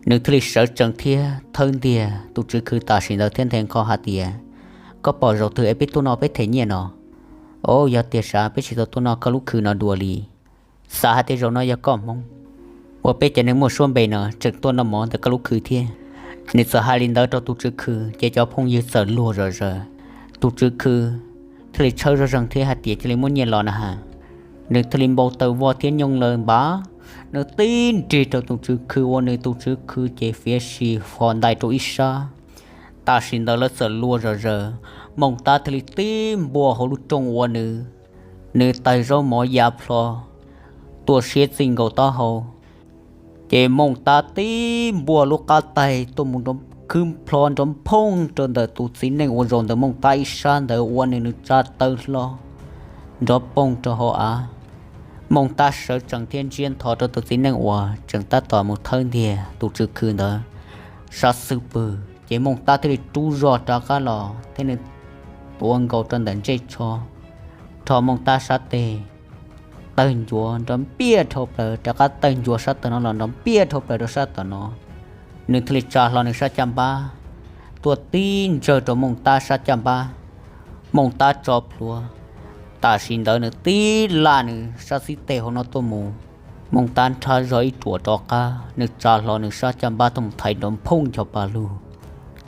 Nws thiaj li sawv tsees thiab thawb ntiag tus tswv khw tam sim ntawd thiab nthe nqho hais tias, Koj pom zaum twg es peb tuaj no peb them nyiaj no? Au, yog tiag sav, peb tsis tau tuaj noj koj lub khw no dua li. Xav hais tias zaum no yog koj hmoob uas peb cov neeg muaj suab npe no tseem tuaj noj mov ntawm koj lub khw thiab. Nws txawm hais li ntawd rau tus tswv khw ces cov phooj ywg txawm luag zom zaws. Tus tswv khw thiaj li tshawb zoj zeeg thiab hais tias cia li muab nyiaj los na has. Nws thiaj li npau taws vog thiab nyooj laws npav, nws tib nrig rau tus tswv khw ua nws tus tswv khw ces fiav sim fo ntais rau ib sab. Tam sim ntawd lawv txawm luag zom zaws, Mooj Tab thiaj li tib npuaj hauv lub rooj ua nws, nws tawg zaub mov ya plho, tuaj siab txij nkaus taub hau. Ces Mooj Tab tib npuaj lub qab taig tuaj mus nrov khwb plho nrov phooj rau ntawm tus txiv neej uas zaum ntawm Mooj Tab ib sab ntawd ua nws nws tsa taw hlo nrov poog rau hauv av. Mooj Tab sawv tsees thiab ntsiab ntho rau tus txiv neej uas tseem tab tom mus thawb ntiag tus tswv khw ntawd sab xub pwg, ces Mooj Tab thiaj li rub zog rov qab los thiab nws tuav nkaus rau ntawm ntsej tsho, rho Mooj Tab sab tes tawg ncuav nrov npiaj dhau plaws, rov qab tawg ncuav sab tawm no los nrov npiaj dhau plaws rau sab tom no. Nws thiaj li tsa hlo nws sab caj npab tuaj tib ntsawg rau Mooj Tab sab caj npab. Mooj Tab tso plhuav, tam sim ntawd nws tib laj nws sab xib teg hauv no tuaj mus. Mooj Tab nrhab zog ib ruam rov qab, nws tsa hlo nws sab caj npab tuaj mus thaiv nrov phooj ncho pa lug.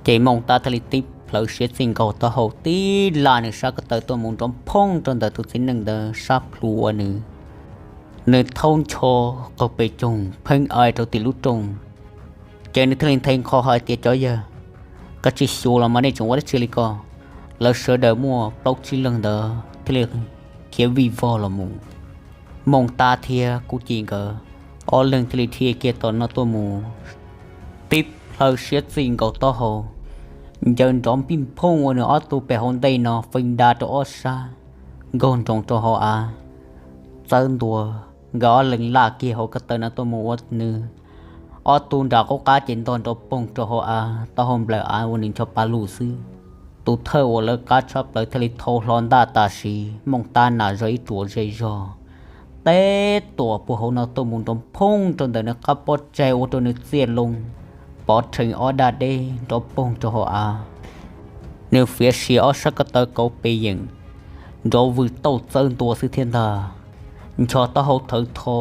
Ces Mooj Tab thiaj li tib plhawv siav txij nkaus taub hau tib laj nws sab ko taw tuaj mus nrov phooj rau ntawm tus txiv neej ntawd sab plhu ua nws, nws thaub ncho qaug pes coog pheej ai rau tim lub rooj. Ces nws thiaj li nthe nqho hais tias, Cov yawg, koj tsis xyuas los mas nej tseem ua dab tsi li ko? Lawv sawv daws muaj plaub tsib leeg ntawd thiaj li khiav vij vog los mus. Mooj Tab thiab Kub Ci nkawd ob leeg thiaj li dhia kiag tom no tuaj mus, tib plhaw siab txij nkaus taub hau, ncaws nrov npij nphooj ua nws ob tug pem hauv ntej no feej da rau ob sab, nkaug nroos rau hauv av. Txawb ntua, nkawd ob leeg laj kiag hauv ko taw no tuaj mus ua nws ob tug nram qub qab ces ntog nrov poog rau hauv av, taub hau nplawm av ua nws ncho pa lug xwb. Tus thawj uas lawv qab tshab plaws thiaj li thau hlo ntaj tam sim, Mooj Tab nas zog ib ruam ze zog, teb tuam puag hauv no tuaj mus nrov phooj rau ntawm nws qab pob tsaig ua rau nws txiaj loo pov rhees ob daj deb nrov poog rau hauv av. Nws fiav sia ob sab ko taw kauv pes yeem, nrov vwm tauj txawb ntua xwb thiab ntag, ncho taub hau thawv tho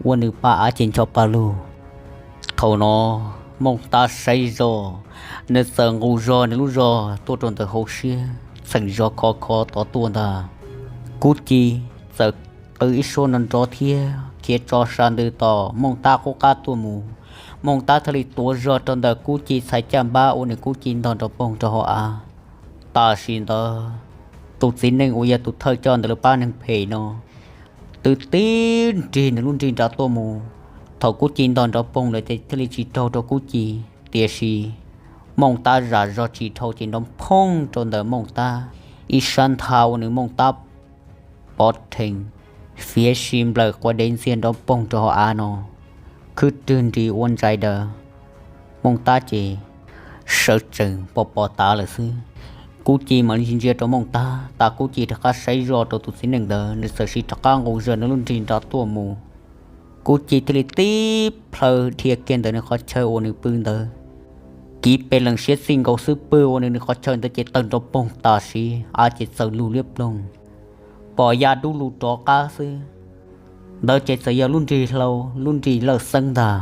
ua nws pa av ces ncho pa lug. Thaum no Mooj Tab saib zog, nws txawm nqus zog nws lub zog tuaj rau ntawm hauv siab, txheem zog khov kho tod tuaj ntag. Kub Ci txawm qw ib suab nrov nrov thiab khiav tso sa ntws tom Mooj Tab qub qab tuaj mus. Mooj Tab thiaj li tuav zog rau ntawm Kub Ci txhais caj npab ua nws Kub Ci ntog nrov poog rau hauv av. Tam sim ntawd tus txiv neej uas yog tus thawj coj ntawm lawv pab neeg phem no twb tib nrig nws lub nrig nrad tuaj mus. Thaum Kub Ci ntog nrov poog lawm ces thiaj li tsis raug rau Kub Ci, tiam sis Mooj Tab zam zog tsis dhau ces nrov phooj rau ntawm Mooj Tab ib sab ntha ua nws Mooj Tab pov rhees, fiav si nplawm quav dev ntxiag nrov poog rau hauv av no, khwb rwg nris ua ntsais daws. Mooj Tab ces sawv tsees pos pos tav lawm xwb. Kub Ci mam li ntsia ntsia rau Mooj Tab tas Kub Ci rov qab saib zoj rau tus txiv neej ntawd, nws txawm sim rov qab nqus zog nws lub nrig nrad tuaj mus. Kub Ci thiaj li tib plhaw dhia kiag ntawm nws qhov chaw uas nws pw ntawd, kiv pes lees siab txij nkaus xwb pw ua nws nws qhov chaw ntawd ces tawg nrov poog tam sim, av ces txawm lug liab ploog, pom ya dub lug rov qab xwb. Ntawd ces txawm yog lub nrig hlau, lub nrig lawj xeeb ntag.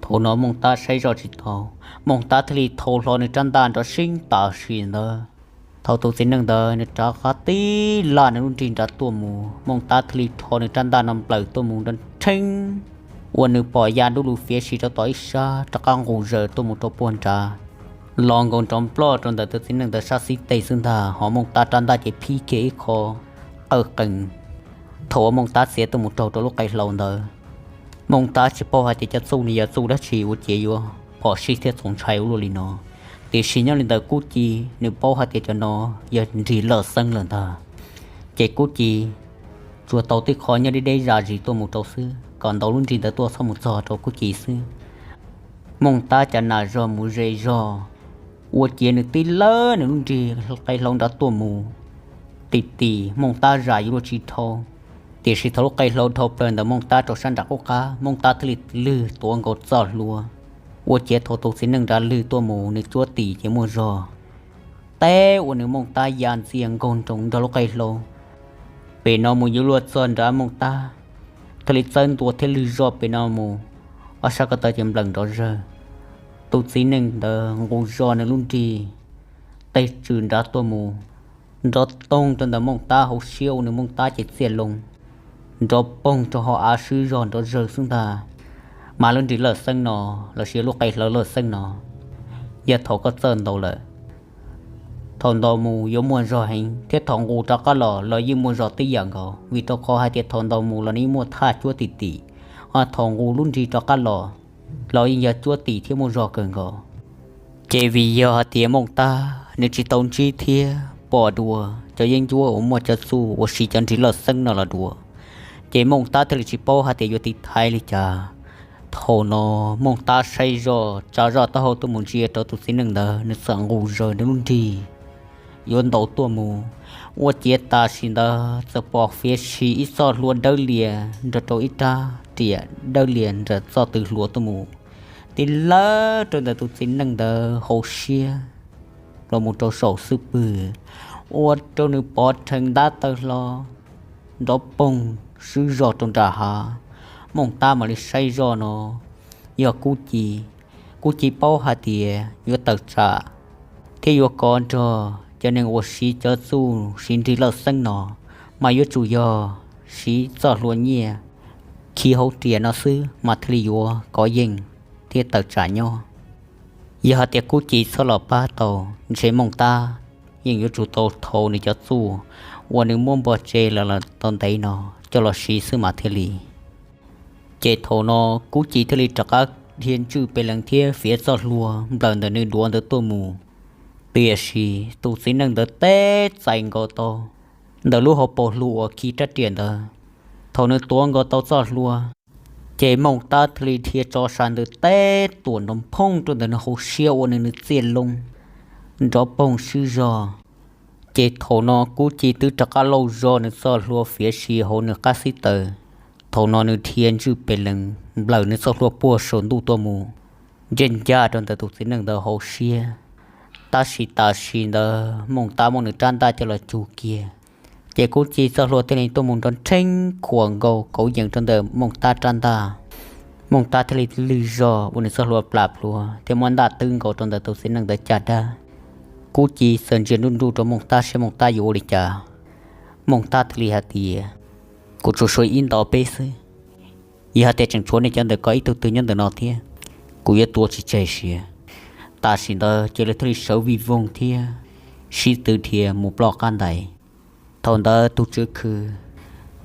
Thaum no Mooj Tab saib zoj tsis tau, Mooj Tab thiaj li thau hlo nws rab ntaj nrov seeb tam sim ntawd. Thaum tus txiv neej ntawd nws rov qab tib laj nws lub nrig nrad tuaj mus, Mooj Tab thiaj li rho nws rab ntaj no nplawm tuaj mus nrov rheeb, ua nws pom ya dub lug fiav si rau tom ib sab rov qab nqus zaws tuaj mus rau puag nrad, los nkaus nrov nploj rau ntawm tus txiv neej ntawd sab xib teg xwb ntag, ho Mooj Tab rab ntaj ces phib kiag ib qho qawj qees. Thaum uas Mooj Tab txiav tuaj mus raug rau lub qe hlau ntawd, Mooj Tab tsis paub hais tias cov txuj no yog txuj dab tsi ua ciav yuav phom sij thiab txaus ntshai ua luaj li no, tiam sis nyob li ntawd Kub Ci nws paub hais tias cov no yog nrig lawj xeeb lawm ntag. Ces Kub Ci tsuas tau tib qho nyob deb deb zam zis tuaj mus rau xwb, kom ntaus lub nrig ntawd tuaj txhob mus txog rau Kub Ci xwb. Mooj Tab cas nas zog mus ze zog, ua ciav nws tib lawb nws lub nrig qe hlaub nrad tuaj mus. Tim tim Mooj Tab zam yuav luag tsis dhau, tiam sis thaum lub qe hlaub dhau plaws ntawm Mooj Tab rau sab nram qub qab, Mooj Tab thiaj li lwg tuav nkaus txoj hlua. Ua ciav thaum tus txiv neej nrad lwg tuaj mus nws cuab tim ces muaj zog teb ua nws Mooj Tab ya ntxias nkaug nroos nrog lub qe hlaub. Pem no mus yuav luag txog nrad Mooj Tab thiaj li txawb ntua thiab lwg zoj pem no mus, ob sab ko taw ces nplawm nrov zawg. Tus txiv neej ntawd nqus zog nws lub nrig qe tswm nrad tuaj mus, nrov toog rau ntawm Mooj Tab hauv siab ua nws Mooj Tab ces txiaj loo, nrov poog rau hauv av swb zog nrov zawg xwb ntag. Mas lub nrig lawj xeeb no lossis lub qe hlaub lawj xeeb no, yog thaum koj txawj ntaus lawm, thaum ntaus mus yuav muaj zog heev thiab thaum nqus rov qab los los yeej muaj zog tib yam nkaus, vim rau qhov hais tias thaum ntaus mus los nws yeej muaj thaj cuab tim tim, ho thaum nqus lub nrig rov qab los los yeej yog cuab tim thiab muaj zog kawg nkaus. Ces vim yog hais tias Mooj Tab nws tsis tau ntsib thiab pom dua cov yeeb ncuab uas muaj cov txuj uas siv cov nrig lawj xeeb no los dua, ces Mooj Tab thiaj li tsis paub hais tias yuav tiv thaiv li cas. Thaum no Mooj Tab saib zoj tsa zoj taub hau tuaj mus ntsia rau tus txiv neej ntawd, nws txawm nqus zaws nws lub nrig yuav ntaus tuaj mus. Ua ciav tam sim ntawd txawm pom fiav si ib txoj hlua dawb lias nrog rau ib rab riam dawb lias nram txoj tw hlua tuaj mus, tib lawb rau ntawm tus txiv neej ntawd hauv siab los mus rau saum xub pwg, ua rau nws pov rhees ntab taw hlo, nrov poog swb zog rau nram hav. Mooj Tab mam li saib zoj no yog Kub Ci. Kub Ci paub hais tias yuav tawm tsam thiab yuav kov nrog cov neeg uas siv cov txuj siv nrig lawj xeeb no, mas yuav tsum yog siv txoj hlua nyiaj khi hauv riam no xwb mas thiaj li yuav kov yeej thiab tawm tsam nyob. Yog hais tias Kub Ci txhob los pab tau, ntshe Mooj Tab yeej yuav tsum tau thau nws cov txuj uas nws muab npog tseg los tau ntev no coj los siv xwb mas thiaj li. Ces thaum no Kub Ci thiaj li rov qab dhia ntswj pes lees thiab fiav txoj hlua nplawm ntawm nws duav ntawd tuaj mus. Tiam sis tus txiv neej ntawd teb txais nkaus tau ntawm lub hauv paus hlua uas khi rab riam ntawd. Thaum nws tuav nkaus tau txoj hlua, ces Mooj Tab thiaj li dhia tso sa ntws teb tuam nrov phooj rau ntawm nws hauv siab ua nws nws txiaj loo, nrov poog swb zog. Ces thaum no Kub Ci twb rov qab lauj zog nws txoj hlua fiav si hauv nws qab xib taws. Thaum no nws dhia ntswj pes lees nplawm nws txoj hlua puag saum ntuj tuaj mus, ntsej ncaj rau ntawm tus txiv neej ntawd hauv siab. Tab sis tam sim ntawd Mooj Tab muab nws rab ntaj coj los cug kiag, ces Kub Ci txoj hlua thiaj li tuaj mus nrov nrheeb khuam nkaus kauv yees rau ntawm Mooj Tab rab ntaj. Mooj Tab thiaj li lwj zog ua nws txoj hlua plam plhuav thiab muab ntaj twb nkaus rau ntawm tus txiv neej ntawd caj dab. Kub Ci txawm ntsia nruj nruj rau Mooj Tab saib Mooj Tab yuav ua li cas. Mooj Tab thiaj li hais tias, kuv tsuas suav ib nto peb xwb. Yog hais tias tseem tshuav nej cov ntawm ko ib tug twg nyob ntawm no thiab, kuv yuav tua tsis tseg siav. Tam sim ntawd ces lawv thiaj li sawv vij voog thiab sib tw dhia mus ploj qab ntais. Thaum ntawd tus tswv khw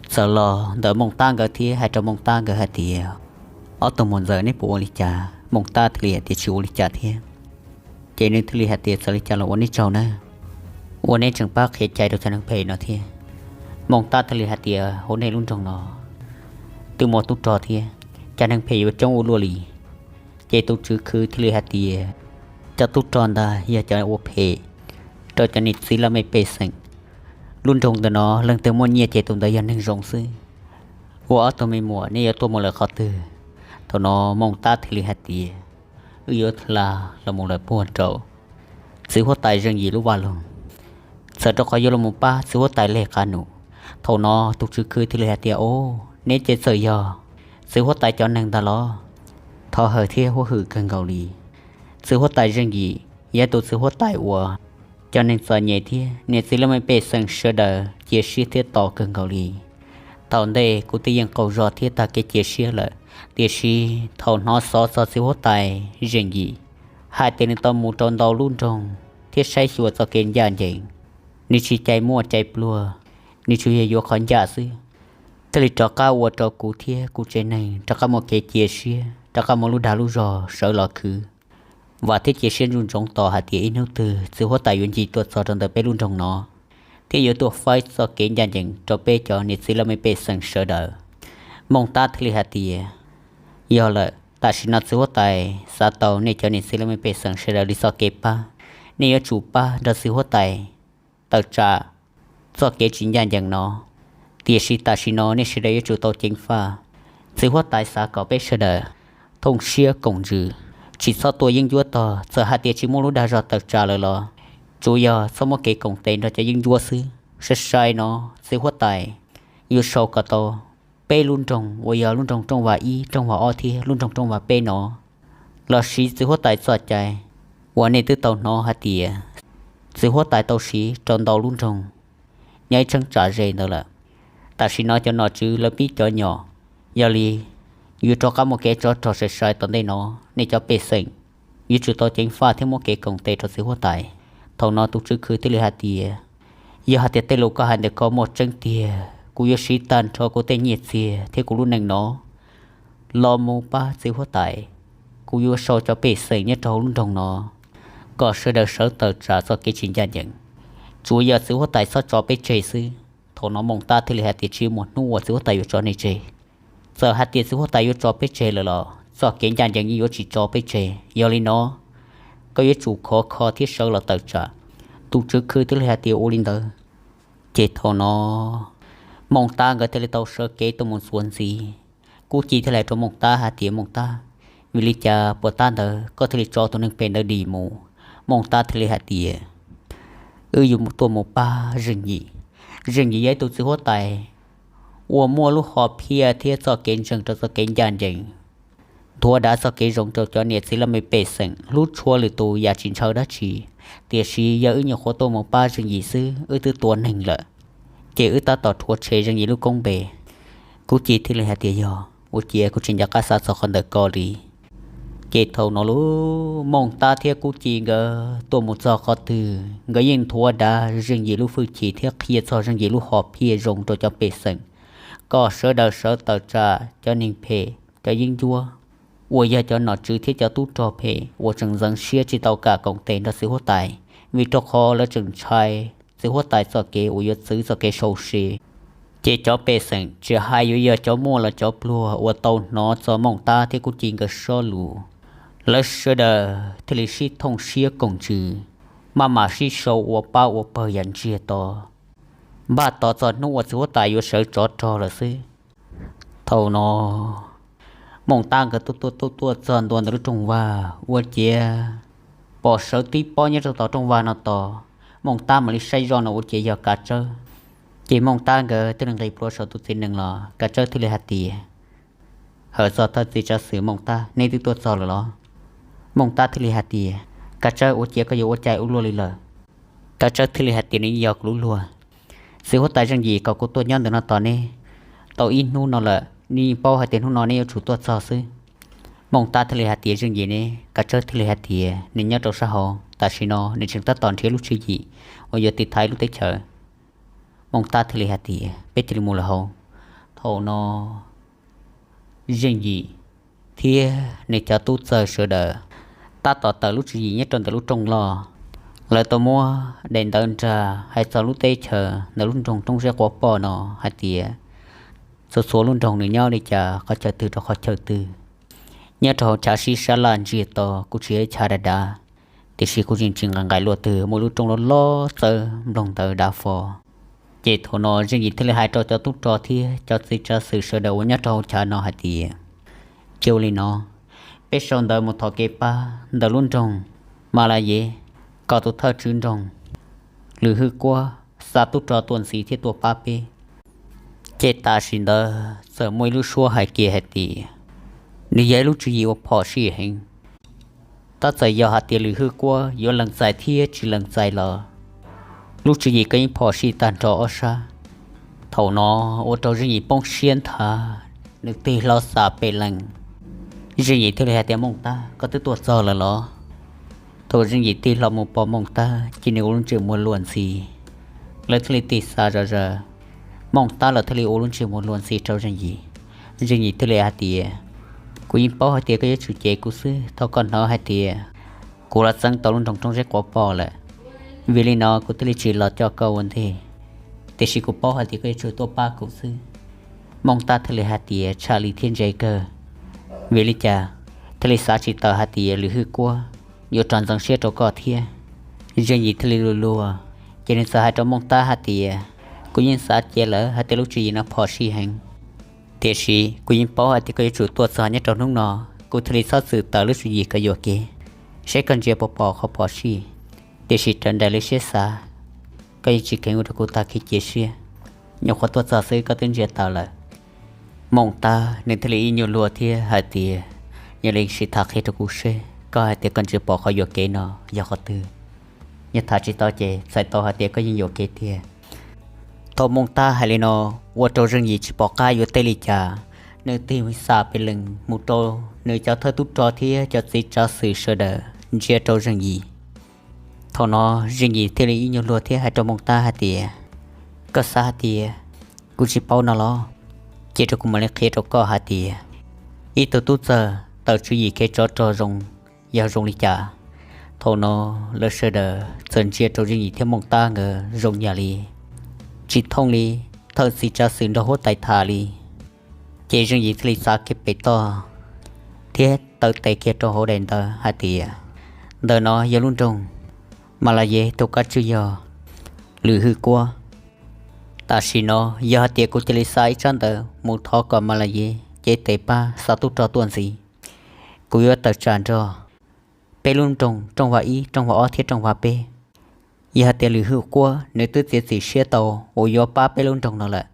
txawm los ntawm Mooj Tab nkawd thiab hais rau Mooj Tab nkawd hais tias, ob tug muam ntxawm, neb puas ua li cas? Mooj Tab thiaj li hais tias tsis ua li cas thiab. Ces nws thiaj li hais tias, txawm li cas los ua neb tsaug nawb, uas neb tseem pab qhia cai rau cov neeg phem no thiab. Mooj Tab thiaj li hais tias, hauv nej lub nroog no twb muaj tub rog thiab, cas neeg phem yuav coob ua luaj li? Ces tus tswv khw thiaj li hais tias, cov tub rog ntawd yog cov ua phem rau cov niam txiv laj mej pej xeem. Lub nroog ntawm no leej twg muaj nyiaj ces tus ntawd yog neeg zoo xwb. Ua ob tug me muam, neb yuav tuaj mus lawm qhov twg? Thaum no Mooj Tab thiaj li hais tias, wb yuav hla los mus lawm puag nraum txiv huab tais Zeej Yim lub vaj loog, txawm rau qhov yuav los mus pab txiv huab tais leg qab num. Thaum no tus tswv khw thiaj li hais tias, o, neb ces txawm yog txiv huab tais cov neeg ntag los? Thov hawm thiab huab hwm kawg nkaus li. Txiv huab tais Zeej Yim yog tus txiv huab tais uas cov neeg txom nyem thiab niam txiv laj mej pej xeem sawv daws cia siab thiab tos kawg nkaus li. Thaum ntej kuv twb yeej qaug zog thiab tag kev cia siab lawm, tiam sis thaum hnov xov txog txiv huab tais Zeej Yim hais tias nws tau mus rau ntau lub nroog thiab saib xyuas txoj kev ncaj ncees, nws tsis cai muaj cai pluag, nws tsuas yog yuav qhov ncaj xwb, thiaj li rov qab ua rau kuv thiab kuv tsev neeg rov qab muaj kev cia siab, rov qab muaj lub dag lub zog sawv los khwv. Vam thiab cia siab ntsoov ntsoov tos hais tias ib hnub twg txiv huab tais yuav ncig tuaj txog rau ntawm peb lub nroog no, thiab yuav tuaj faib txoj kev ncaj ncees rau peb cov niam txiv laj mej pej xeem sawv daws. Mooj Tab thiaj li hais tias, yog lawm, Tam sim no txiv huab tais xav tau nej cov niam txiv laj mej pej xeem sawv daws li txoj kev pab, nej yuav tsum pab nrog txiv huab tais tawm tsam txoj kev tsis ncaj ncees no. Tiam sis tam sim no nej sawv daws yuav tsum tau ceev faj. Txiv huab tais xav kom peb sawv daws thooj siab koom ntsws, tsis txhob tua yeeb ncuab tog. Txawm hais tias tsis muaj lub dag zog tawm tsam lawm los tsuas yog txhob muab kev koom tes nrog cov yeeb ncuab xwb. Sai sai no txiv huab tais yuav sau kom tau peb lub nroog uas yog lub nroog Rooj Vas ib, Rooj Vas ob thiab lub nroog Rooj Vas peb no los siv txiv huab tais txoj cai uas nej twb tau hnov hais tias txiv huab tais tau siv rau ntau lub nroog nyob ib cheeb tsam ze ntawd lawm. Tam sim no cov nom tswv lawv pib cov nyom, yog li yuav rov qab muaj kev tsov rog sai sai tom ntej no. Nej cov pej xeem yuav tsum tau ceev faj thiab muab kev koom tes rau txiv huab tais. Thaum no tus tswv khw thiaj li hais tias, yog hais tias tej lus koj hais ntawm ko muaj tseeb tiag, kuv yuav siv tag nrho kuv tej nyiaj txiag thiab kuv lub neej no los mus pab txiv huab tais. Kuv yuav sau cov pej xeem nyob rau hauv lub nroog no kom sawv daws sawv tawm tsam txoj kev tsis ncaj ncees, tsuas yog txiv huab tais txhob tso peb tseg xwb. Thaum no Mooj Tab thiaj li hais tias tsis muaj hnub uas txiv huab tais yuav tso nej tseg. Txawm hais tias txiv huab tais yuav tso peb tseg lawm los txoj kev ncaj ncees yeej yuav tsis tso peb tseg. Yog li no koj yuav tsum khov kho thiab sawv los tawm tsam. Tus tswv khw thiaj li hais tias ua li ntawd. Ces thaum no Mooj Tab nkawd thiaj li tau sawv kev tuaj mus txuas ntxiv. Kub Ci thiaj li hais rau Mooj Tab hais tias, Mooj Tab, vim li cas puas tab ntawd koj thiaj li tso tus neeg phem ntawd dim mus? Mooj Tab thiaj li hais tias, wb yuav tuaj mus pab Zeej Yim. Zeej Yim yog ib tug txiv huab tais uas muaj lub hom phiaj thiab txoj kev ntseeg rau txoj kev ncaj ncees, nthuav dav txoj kev zoo rau cov niam txiv laj mej pej xeem, hlub tshua lwm tus yam tsis ntshaw dab tsi. Tiam sis yog wb nyuam qhuav tuaj mus pab Zeej Yim xwb wb twb tua neeg lawm, ces wb tab tom rhuav tshem Zeej Yim lub koob npe. Kub Ci thiaj li hais tias, yog ua ciav kuv tsis nco qab xav txog qhov ntawm ko li. Ces thaum no lub Mooj Tab thiab Kub Ci nkawd tuaj mus txog qhov twg nkawd yeej nthuav dav Zeej Yim lub hwj chim thiab qhia txog Zeej Yim lub hom phiaj zoo rau cov pej xeem, kom sawv daws sawv tawm tsam cov neeg phem cov yeeb ncuab uas yog cov nom tswv thiab cov tub rog phem uas tseem ntxeev siab tsis tau kam koom tes nrog txiv huab tais, vim rau qhov lawv tseem ntshai txiv huab tais txoj kev uas yuav txwv txoj kev sau se. Ces cov pej xeem tsis hais yuav yog cov muaj los cov pluag uas tau hnov txog Mooj Tab thiab Kub Ci nkawd sob lus, lawv sawv daws thiaj li sib thooj siab koom ntsws, maj mam sib sau ua pab ua pawg yam ntsiag to, npaj tos txog hnub uas txiv huab tais yuav sawv tsov rog lawm xwb. Thaum no Mooj Tab nkawd tuaj tuaj tuaj tuaj txog ntua ntawm lub rooj vag ua ciav pom sawv tib pob nyob rau tom rooj vag no tos. Mooj Tab mam li saib zoj no ua ciav yog Kav Tsawb. Ces Mooj Tab nkawd thiaj li nqis plhuav saum tus txiv nees los, Kav Tsawb thiaj li hais tias, hawm txog thawj txiv tsav xwm Mooj Tab, neb twb tuaj txog lawm los? Mooj Tab thiaj li hais tias, Kav Tsawb, ua ciav koj yuav ua cas ua luaj li lawm? Kav Tsawb thiaj li hais tias, nws yog kuv lub luag. Txiv huab tais Zeej Yim kom kuv tuaj nyob ntawm no tos neb tau ib hnub no lawm, neb yeej paub hais tias hnub no neb yuav tsum tuaj txog xwb. Mooj Tab thiaj li hais tias, Zeej Yim ne? Kav Tsawb thiaj li hais tias, nws nyob rau sab hauv, tam sim no nws tseem tab tom nrhiav lub tswv yim uas yuav tiv thaiv lub teb chaws. Mooj Tab thiaj li hais tias, peb cia li mus lawm hauv. Thaum no Zeej Yim thiab nws cov tub txawg sawv daws tab tom tawm lub tswv yim nyob rau ntawm lub rooj loj. Lawv tau muab daim ntawv nrag hais txog lub teb chaws ntawm lub nroog Roob Zeb Quav Poj no hais tias, txhua txhua lub nroog nws nyob li cas qhov chaw twg rau qhov chaw twg. Nyob rau hauv chav sib sab laj ntsiag to kuj tsis yog chav dav dav, tiam sis kuj tsis tsis nqaim nqaim luaj twg, muaj lub rooj loj loj txawb nploog ntawv dav fo. Ces thaum no Zeej Yim thiaj li hais rau cov tub rog thiab cov txiv tsav xwm sawv daws uas nyob rau hauv chav no hais tias, cia ua li no, peb sau ntawv mus thov kev pab ntawm lub nroog Mas Las Yev, kom tus thawj tswv nroog Lwm Hwj Kuab xa tub rog tuaj ntxiv thiab tuaj pab peb. Ces tam sim ntawd txawm muaj ib lub suab hais kiag hais tias, nws yog ib lub tswv yim uas phom sij heev. Tab txawm yog hais tias Lwm Hwj Kuab yuav lees txais thiab tsis lees txais los lub tswv yim ko yeej phom sij tag nrho ob sab. Thaum no ua rau Zeej Yim poob siab nthav, nws tig hlo xa pes lees. Zeej Yim thiaj li hais tias, Mooj Tab, koj twb tuaj txog lawm los? Thaum Zeej Yim tig hlo mus pom Mooj Tab ces nws ua lub ntsej muag luag ntxhi. Lawv thiaj li tig xa zom zaws. Mooj Tab los thiaj li ua lub ntsej muag luag ntxhi rau Zeej Yim. Zeej Yim thiaj li hais tias, kuv yeej paub hais tias koj yuav tsum cem kuv xwb thaum koj hnov hais tias kuv los txeeb tau lub nroog Roob Zeb Quav Poj lawm, vim li no kuv thiaj li tsis los coj koj ua ntej. Tiam sis kuv paub hais tias koj yuav tsum tuaj pab kuv xwb. Mooj Tab thiaj li hais tias, tshaj li thiab ntse kawg. Vim li cas? thiaj li xav tsis tawm hais tias Lwm Hwj Kuab yuav rov ntxeev siab rau koj thiab. Zeej Yim thiaj li luag luag, ces nws txawm hais rau Mooj Tab hais tias, kuv yeej xav cia lawm hais tias lub tswv yim no phom sij heev, tiam sis kuv yeej paub hais tias koj yuav tsum tuaj txog nyob rau hnub no, kuv thiaj li txhob txwm tawm lub tswv yim kom yuam kev, saib koj ntsia puas pom qhov phom sij. Tiam sis raws nraim li siab xav, koj yeej tsis kheev ua rau kuv tag kev cia siab. Nyuam qhuav tuaj txog xwb koj twb ntsia tawm lawm. Mooj Tab nws thiaj li ib nyuag luag thiab hais tias, yog li sim tham qhia rau kuv seb koj hais tias koj ntsia pom qhov yuam kev no yog qhov twg. Yog tham tsis tau ces txhais tau hais tias koj yeej yuam kev tiag. Thaum Mooj Tab hais li no, ua rau Zeej Yim tsis pom qab yuav teb li cas, nws tig xa pes lees mus rau nws cov thawj tub rog thiab cov txiv tsav xwm sawv daws ntsia rau Zeej Yim. Thaum no Zeej Yim thiaj li ib nyuag luag thiab hais rau Mooj Tab hais tias, koj xav hais tias kuv tsis paub no los? Cia rau kuv mam li qhia rau koj hais tias ib tug tub txawg tawm tswv yim kev tsov rog zoo yog zoo li cas. Thaum no lawv sawv daws txawm ntsia rau Zeej Yim thiab Mooj Tab nkawd zoo yam li tsis thooj li thawj txiv tsav xwm nrog huab tais tham li. Ces Zeej Yim thiaj li txav kiag pem toj thiab taw tes kiag rau hauv daim ntawv hais tias, ntawm no yog lub nroog Mas Las Yev tus kab tswj yog Lwm Hwj Kuab. Tam sim no yog hais tias kuv cia li xa ib tsab ntawv mus thov kom Mas Las Yev cev tes pab xa tub rog tuaj ntxiv, kuv yuav tawm tsam nrog peb lub nroog Rooj Vas Ib, Rooj Vas Ob thiab Rooj Vas Peb. Yog hais tias Lwm Hwj Kuab nws twb txiav txim siab tau uas yuav pab peb lub nroog no lawm,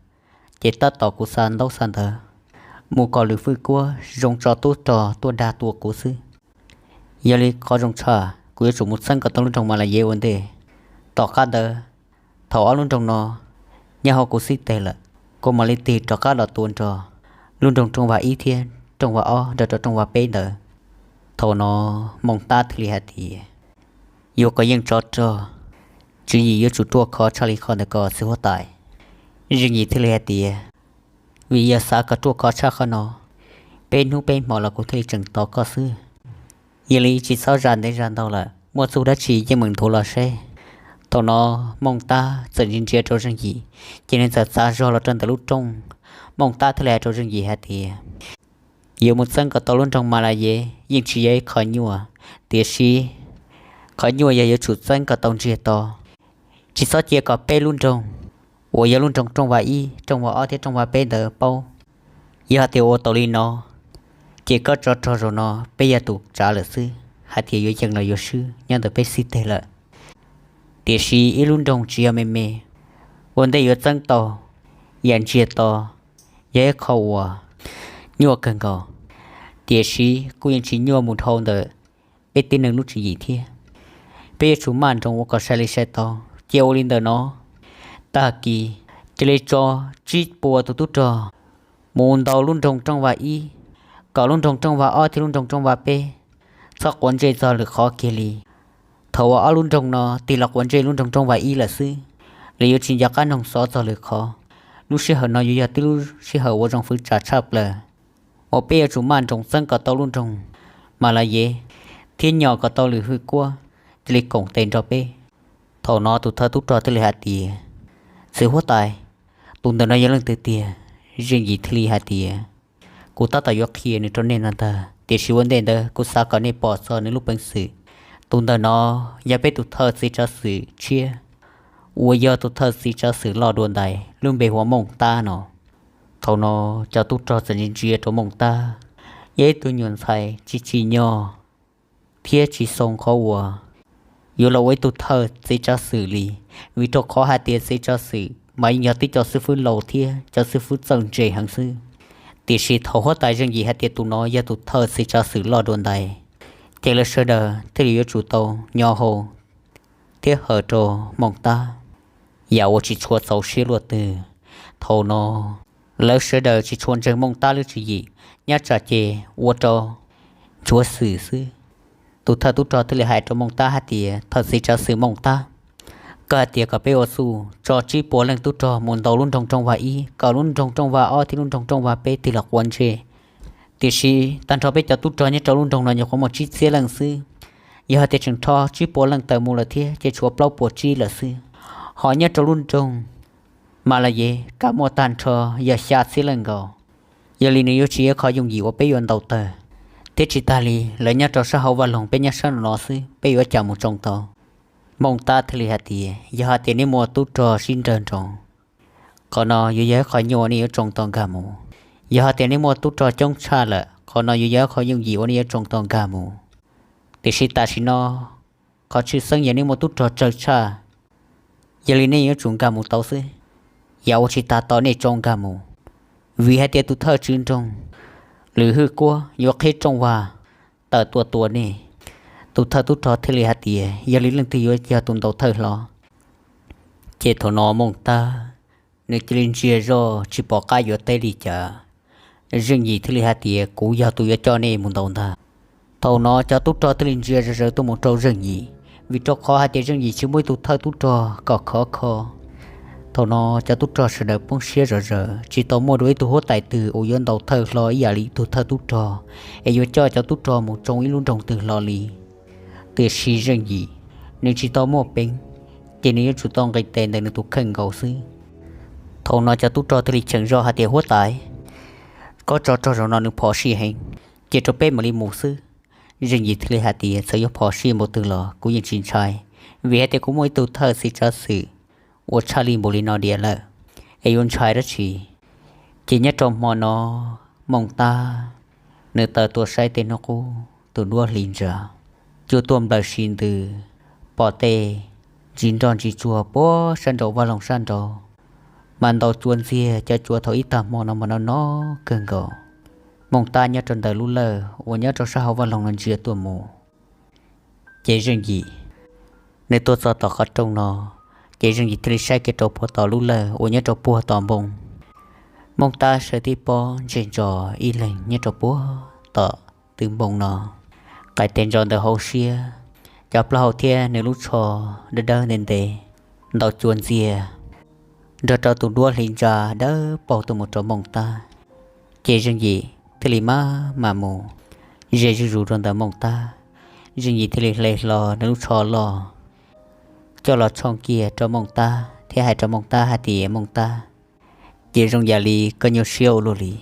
ces tab tom kuv xa ntaub xa ntawv mus kom Lwm Hwj Kuab zoo tso tub rog tuaj dag tua kuv xwb. Yog li qhov zoo tshaj kuv yuav tsum mus txeeb kom tau lub nroog Mas Las Yev ua ntej. Tom qab ntawd, thaum ob lub nroog no nyob hauv kuv xib teg lawm, kuv mam li tig rov qab los tua nrog lub nroog Rooj Vas Ib thiab Rooj Vas Ob nrog rau Rooj Vas Peb ntawd. Thaum no Mooj Tab thiaj li hais tias, yuav kom yeej tsov rog, tswv yim yuav tsum ruaj khov tshaj li qhov ntawd ko txiv huab tais. Zeej Yim thiaj li hais tias, vim yog xav kom ruaj khov tshaj qhov no, peb hnub peb hmo los kuv thiaj li tseem tos koj xwb. Yog li tsis txhob zam ntev zam ntau lawm, muaj txuj dab tsi yeej meem nthuav los seb. Thaum no Mooj Tab txawm ntsia ntsia rau Zeej Yim, ces nws txawm txav zog los rau ntawm lub rooj. Mooj Tab thiaj li hais rau Zeej Yim hais tias, yuav mus txeeb kom tau lub nroog Mas Las Yev yeej tsis yog ib qho nyuaj, tiam sis qhov nyuaj yog yuav tsum txeeb kom tau ntsiag to. Tsis txhob cia kom peb lub nroog, uas yog lub nroog Rooj Vas Ib, Rooj Vas Ob thiab Rooj Vas Peb ntawd paub. Yog hais tias ua tau li no, ces koj tsov rog zaum no peb yog tus tsav lawm xwb, hais tias yuav yeej los yuav swb nyob ntawm peb xib teg lawm. Tiam sis ib lub nroog tsis yog me me, ua ntej yuav txeeb tau yam ntsiag to yog ib qho uas nyuaj kawg nkaus, tiam sis kuj yeej tsis nyuaj mus dhau ntawm peb tib neeg lub tswv yim thiab. Peb yuav tsum maj nroos ua kom sai li sai tau. Cia ua li ntawm no, tag kis cia li tso tsib puas tus tub rog mus ntaus lub nroog Rooj Vas Ib, kom lub nroog Rooj Vas Ob thiab lub nroog Rooj Vas Peb txhob quav ntsej txog lwm qhov kiag li. Thaum uas ob lub nroog no tig los quav ntsej lub nroog Rooj Vas Ib lawm xwb, lawv yuav tsis nco qab noog xov txog lwm qhov. Lub sij hawm no yuav yog tib lub sij hawm uas zoo fwv tsam tshaj plaws uas peb yuav tsum maj nroos txeeb kom tau lub nroog Mas Las Yev thiab nyom kom tau Lwm Hwj Kuab cia li koom tes nrog peb. Thaum no tus thawj tub rog thiaj li hais tias, txiv huab tais, tus ntawm no yog leej twg tiag? Zeej Yim thiaj li hais tias, kuv tab tom yuav qhia nws rau nej no ntag, tiam sis ua ntej ntawd kuv xav kom nej pom txog nws lub peev xwm. Tus ntawm no yog peb tus thawj txiv tsav xwm tshiab, uas yog tus thawj txiv tsav xwm loj dua ntais lub npe hu ua Mooj Tab no. Thaum no cov tub rog txawm ntsia ntsia rau Mooj Tab, yog ib tug nyuam ntxhais tsis tsim nyog thiab tsis xoo qhov uas yuav los ua ib tug thawj txiv tsav xwm li, vim rau qhov hais tias txiv tsav xwm mas yeej yog tib co xib fwb laus thiab cov xib fwb txawj ntse heev xwb. Tiam sis thaum huab tais Zeej Yim hais tias tus no yog tus thawj txiv tsav xwm loj dua ntais, ces lawv sawv daws thiaj li yuav tsum tau nyo hau thiab hawm rau Mooj Tab, yam uas tsis tshua txaus siab luaj twg. Thaum no lawv sawv daws tsis tshua ntseeg Mooj Tab lub tswv yim, nyob tsam ces ua rau nchuav xwm xwb. Tus thawj tub rog thiaj li hais rau Mooj Tab hais tias, thawj txiv tsav xwm Mooj Tab, koj hais tias kom peb ua txuj tso tsib puas leej tub rog mus ntaus lub nroog Rooj Vas Ib, kom lub nroog Rooj Vas Ob thiab lub nroog Rooj Vas Peb tig los quav ntsej. Tiam sis tag nrho peb cov tub rog nyob rau lub nroog no nyuam qhuav muaj tsib txhiab leej xwb. Yog hais tias tseem rho tsib puas leej tawm mus lawm thiab ces tshuav plaub puas tsib lawm xwb. Ho nyob rau lub nroog Mas Las Yev kam muaj tag nrho yog xya txhiab leej nkaus. Yog li nws yuav tsis yog qhov yooj yim uas peb yuav ntaus tawg. Thiab tsis tas li, lawv nyob rau sab hauv vaj loog, peb nyob sab no xwb, peb yuav cas mus tsoo tau? Mooj Tab thiaj li hais tias, yog hais tias nej muaj tub rog sib nrawg nroos, qhov no yuav yog ib qho nyuaj uas nej yuav tsoo tau nkag mus. Yog hais tias nej muaj tub rog coob tshaj lawm, qhov no yuav yog ib qho yooj yim uas nej yuav tsoo tau nkag mus. Tiam sis tam sim no qhov tshwj xeeb yog nej muaj tub rog tsawg tshaj, yog li nej yuav tsum nkag mus tau xwb. Yam uas tsis tas tos nej tsoo nkag mus, vim hais tias tus thawj tswv nroog Lwm Hwj Kuab yuav qhib rooj vag tawm tuaj tua nej. Tus thawj tub rog thiaj li hais tias, yog li leej twg yuav yog tus ntaus thawj hlo? Ces thaum no Mooj Tab nws cia li ntsia zoj tsis pom qab yuav teb li cas. Zeej Yim thiaj li hais tias, kuv yog tus yuav coj nej mus ntaus ntag. Thaum no cov tub rog thiaj li ntsia zom zaws tuaj mus rau Zeej Yim, vim rau qhov hais tias Zeej Yim tsis muaj ib tug thawj tub rog kom khov kho. Thaum no cov tub rog sawv daws poob siab zom zaws, tsis tau muaj dua ib tug huab tais twg uas yuav ntaus thawj hlo ib yam li ib tug thawj tub rog, es yuav coj cov tub rog mus tsoo ib lub nroog twg hlo li. Tiam sis Zeej Yim, nws tsis tau muaj peev, ces nws yuav tsum tau nqis tes ntawm nws tus kheej nkaus xwb. Thaum no cov tub rog thiaj li cheem zog hais tias, huab tais, koj tso rog zaum no nws phom sij heev, cia rau peb mam li mus xwb. Zeej Yim thiaj li hais tias, txawm yuav phom sij npaum twg los kuv yeej tsis ntshai, vim hais tias kuv muaj ib tug thawj txiv tsav xwm uas tshaj li npaum li no diam lawm, es yuav ntshai dab tsi? Ces nyob rau hmo no, Mooj Tab nws tawm tuaj saib tej hnub qub tus duab hli ntsa, cua tuaj nplawm si ntws, pom tej ntsis nroj ntsis tsuag puag sab nraum vaj loog sab nraud, mas ntaus cua ntxiag cov cua thaum ib tag hmo no mas no no kawg nkaus. Mooj Tab nyob rau ntawm lub lawj uas nyob rau sab hauv vaj loog no ntsia tuaj mus. Ces Zeej Yim nws tuaj txog tom qhov rooj no, ces Zeej Yim thiaj li saib kiag rau puag tom lub lawj uas nyob rau puag tom npoo. Mooj Tab sawv tib pob ntsej ntsos ib leeg nyob rau puag tom tw npoo no, qais tes ntsos ntawm hauv siab, cov plaub hau thiab nws lub tsho dawb dawb ntev ntev, ntaus cua ntxiag nrog rau tus duab hli ntsa dawb paug tuaj mus rau Mooj Tab. Ces Zeej Yim thiaj li maj mam mus ze zuj zus rau ntawm Mooj Tab. Zeej Yim thiaj li hle hlo nws lub tsho loj coj los tshooj kiag rau Mooj Tab thiab hais rau Mooj Tab hais tias, Mooj Tab, ces zoo yam li koj nyuaj siab ua luaj li.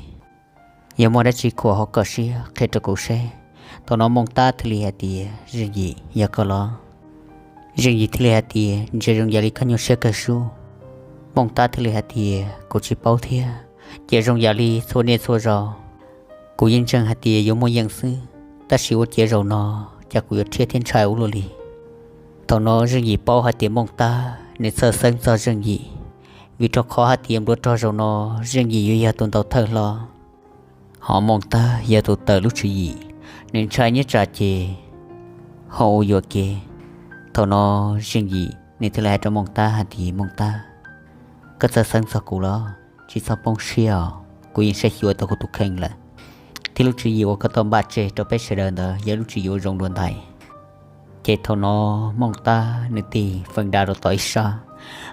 Yog muaj dab tsi khuam hauv koj siab qhia rau kuv seb. Thaum no Mooj Tab thiaj li hais tias, Zeej Yim, yog koj los? Zeej Yim thiaj li hais tias, ntshe zoo yam li koj nyuaj siab kawg sub. Mooj Tab thiaj li hais tias, kuv tsis paub thiab, ces zoo yam li txhua niaj txhua zaus kuv yeej ntseeg hais tias yuav muaj yeej xwb, tab sis ua ciav zaum no cas kuv yuav rhiab thiab ntshai ua luaj li. Thaum no Zeej Yim paub hais tias Mooj Tab nws txhawj xeeb txog Zeej Yim, vim rau qhov hais tias nplua rog zaum no Zeej Yim yuav yog tus ntaus thawj hlo, ho Mooj Tab yog tus tawm lub tswv yim, nws ntshai nyob tsam ces ho ua yuam kev. Thaum no Zeej Yim nws thiaj li hais rau Mooj Tab hais tias, Mooj Tab, koj txhawj xeeb txog kuv los? Tsis txhob poob siab os, kuv yeej saib xyuas tau kuv tus kheej lawm, thiab lub tswv yim uas koj tau npaj tseg rau peb sawv daws ntawd yog lub tswv yim uas zoo dua ntais. Ces thaum no Mooj Tab nws tig feem da rau tom ib sab,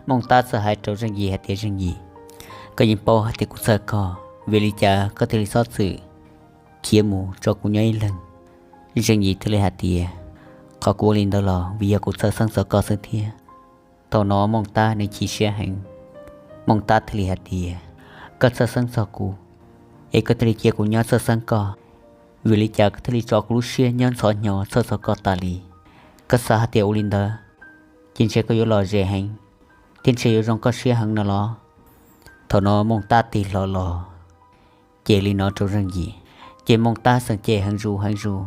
Mooj Tab txawm hais rau Zeej Yim hais tias, Zeej Yim, koj yeej paub hais tias kuv txhawj koj, vim li cas koj thiaj li txhob txwm khiav mus tso kuv nyob ib leeg? Zeej Yim thiaj li hais tias, qhov kuv ua li ntawd los vim yog kuv txhawj xeeb txog koj xwb thiab. Thaum no Mooj Tab nws chim siab heev, Mooj Tab thiaj li hais tias, koj txhawj xeeb txog kuv, es koj thiaj li cia kuv nyob txhawj xeeb koj, vim li cas koj thiaj li tso kuv lub siab nyob ntxhov hnyo txhawj txog koj tas li? Koj xav hais tias ua li ntawd ces ntshe koj yuav lom zem heev, thiab ntshe yuav zoo koj siab heev no los? Thaum no Mooj Tab tig hlo los ces li no rau Zeej Yim, ces Mooj Tab txawm cem heev zus heev zus.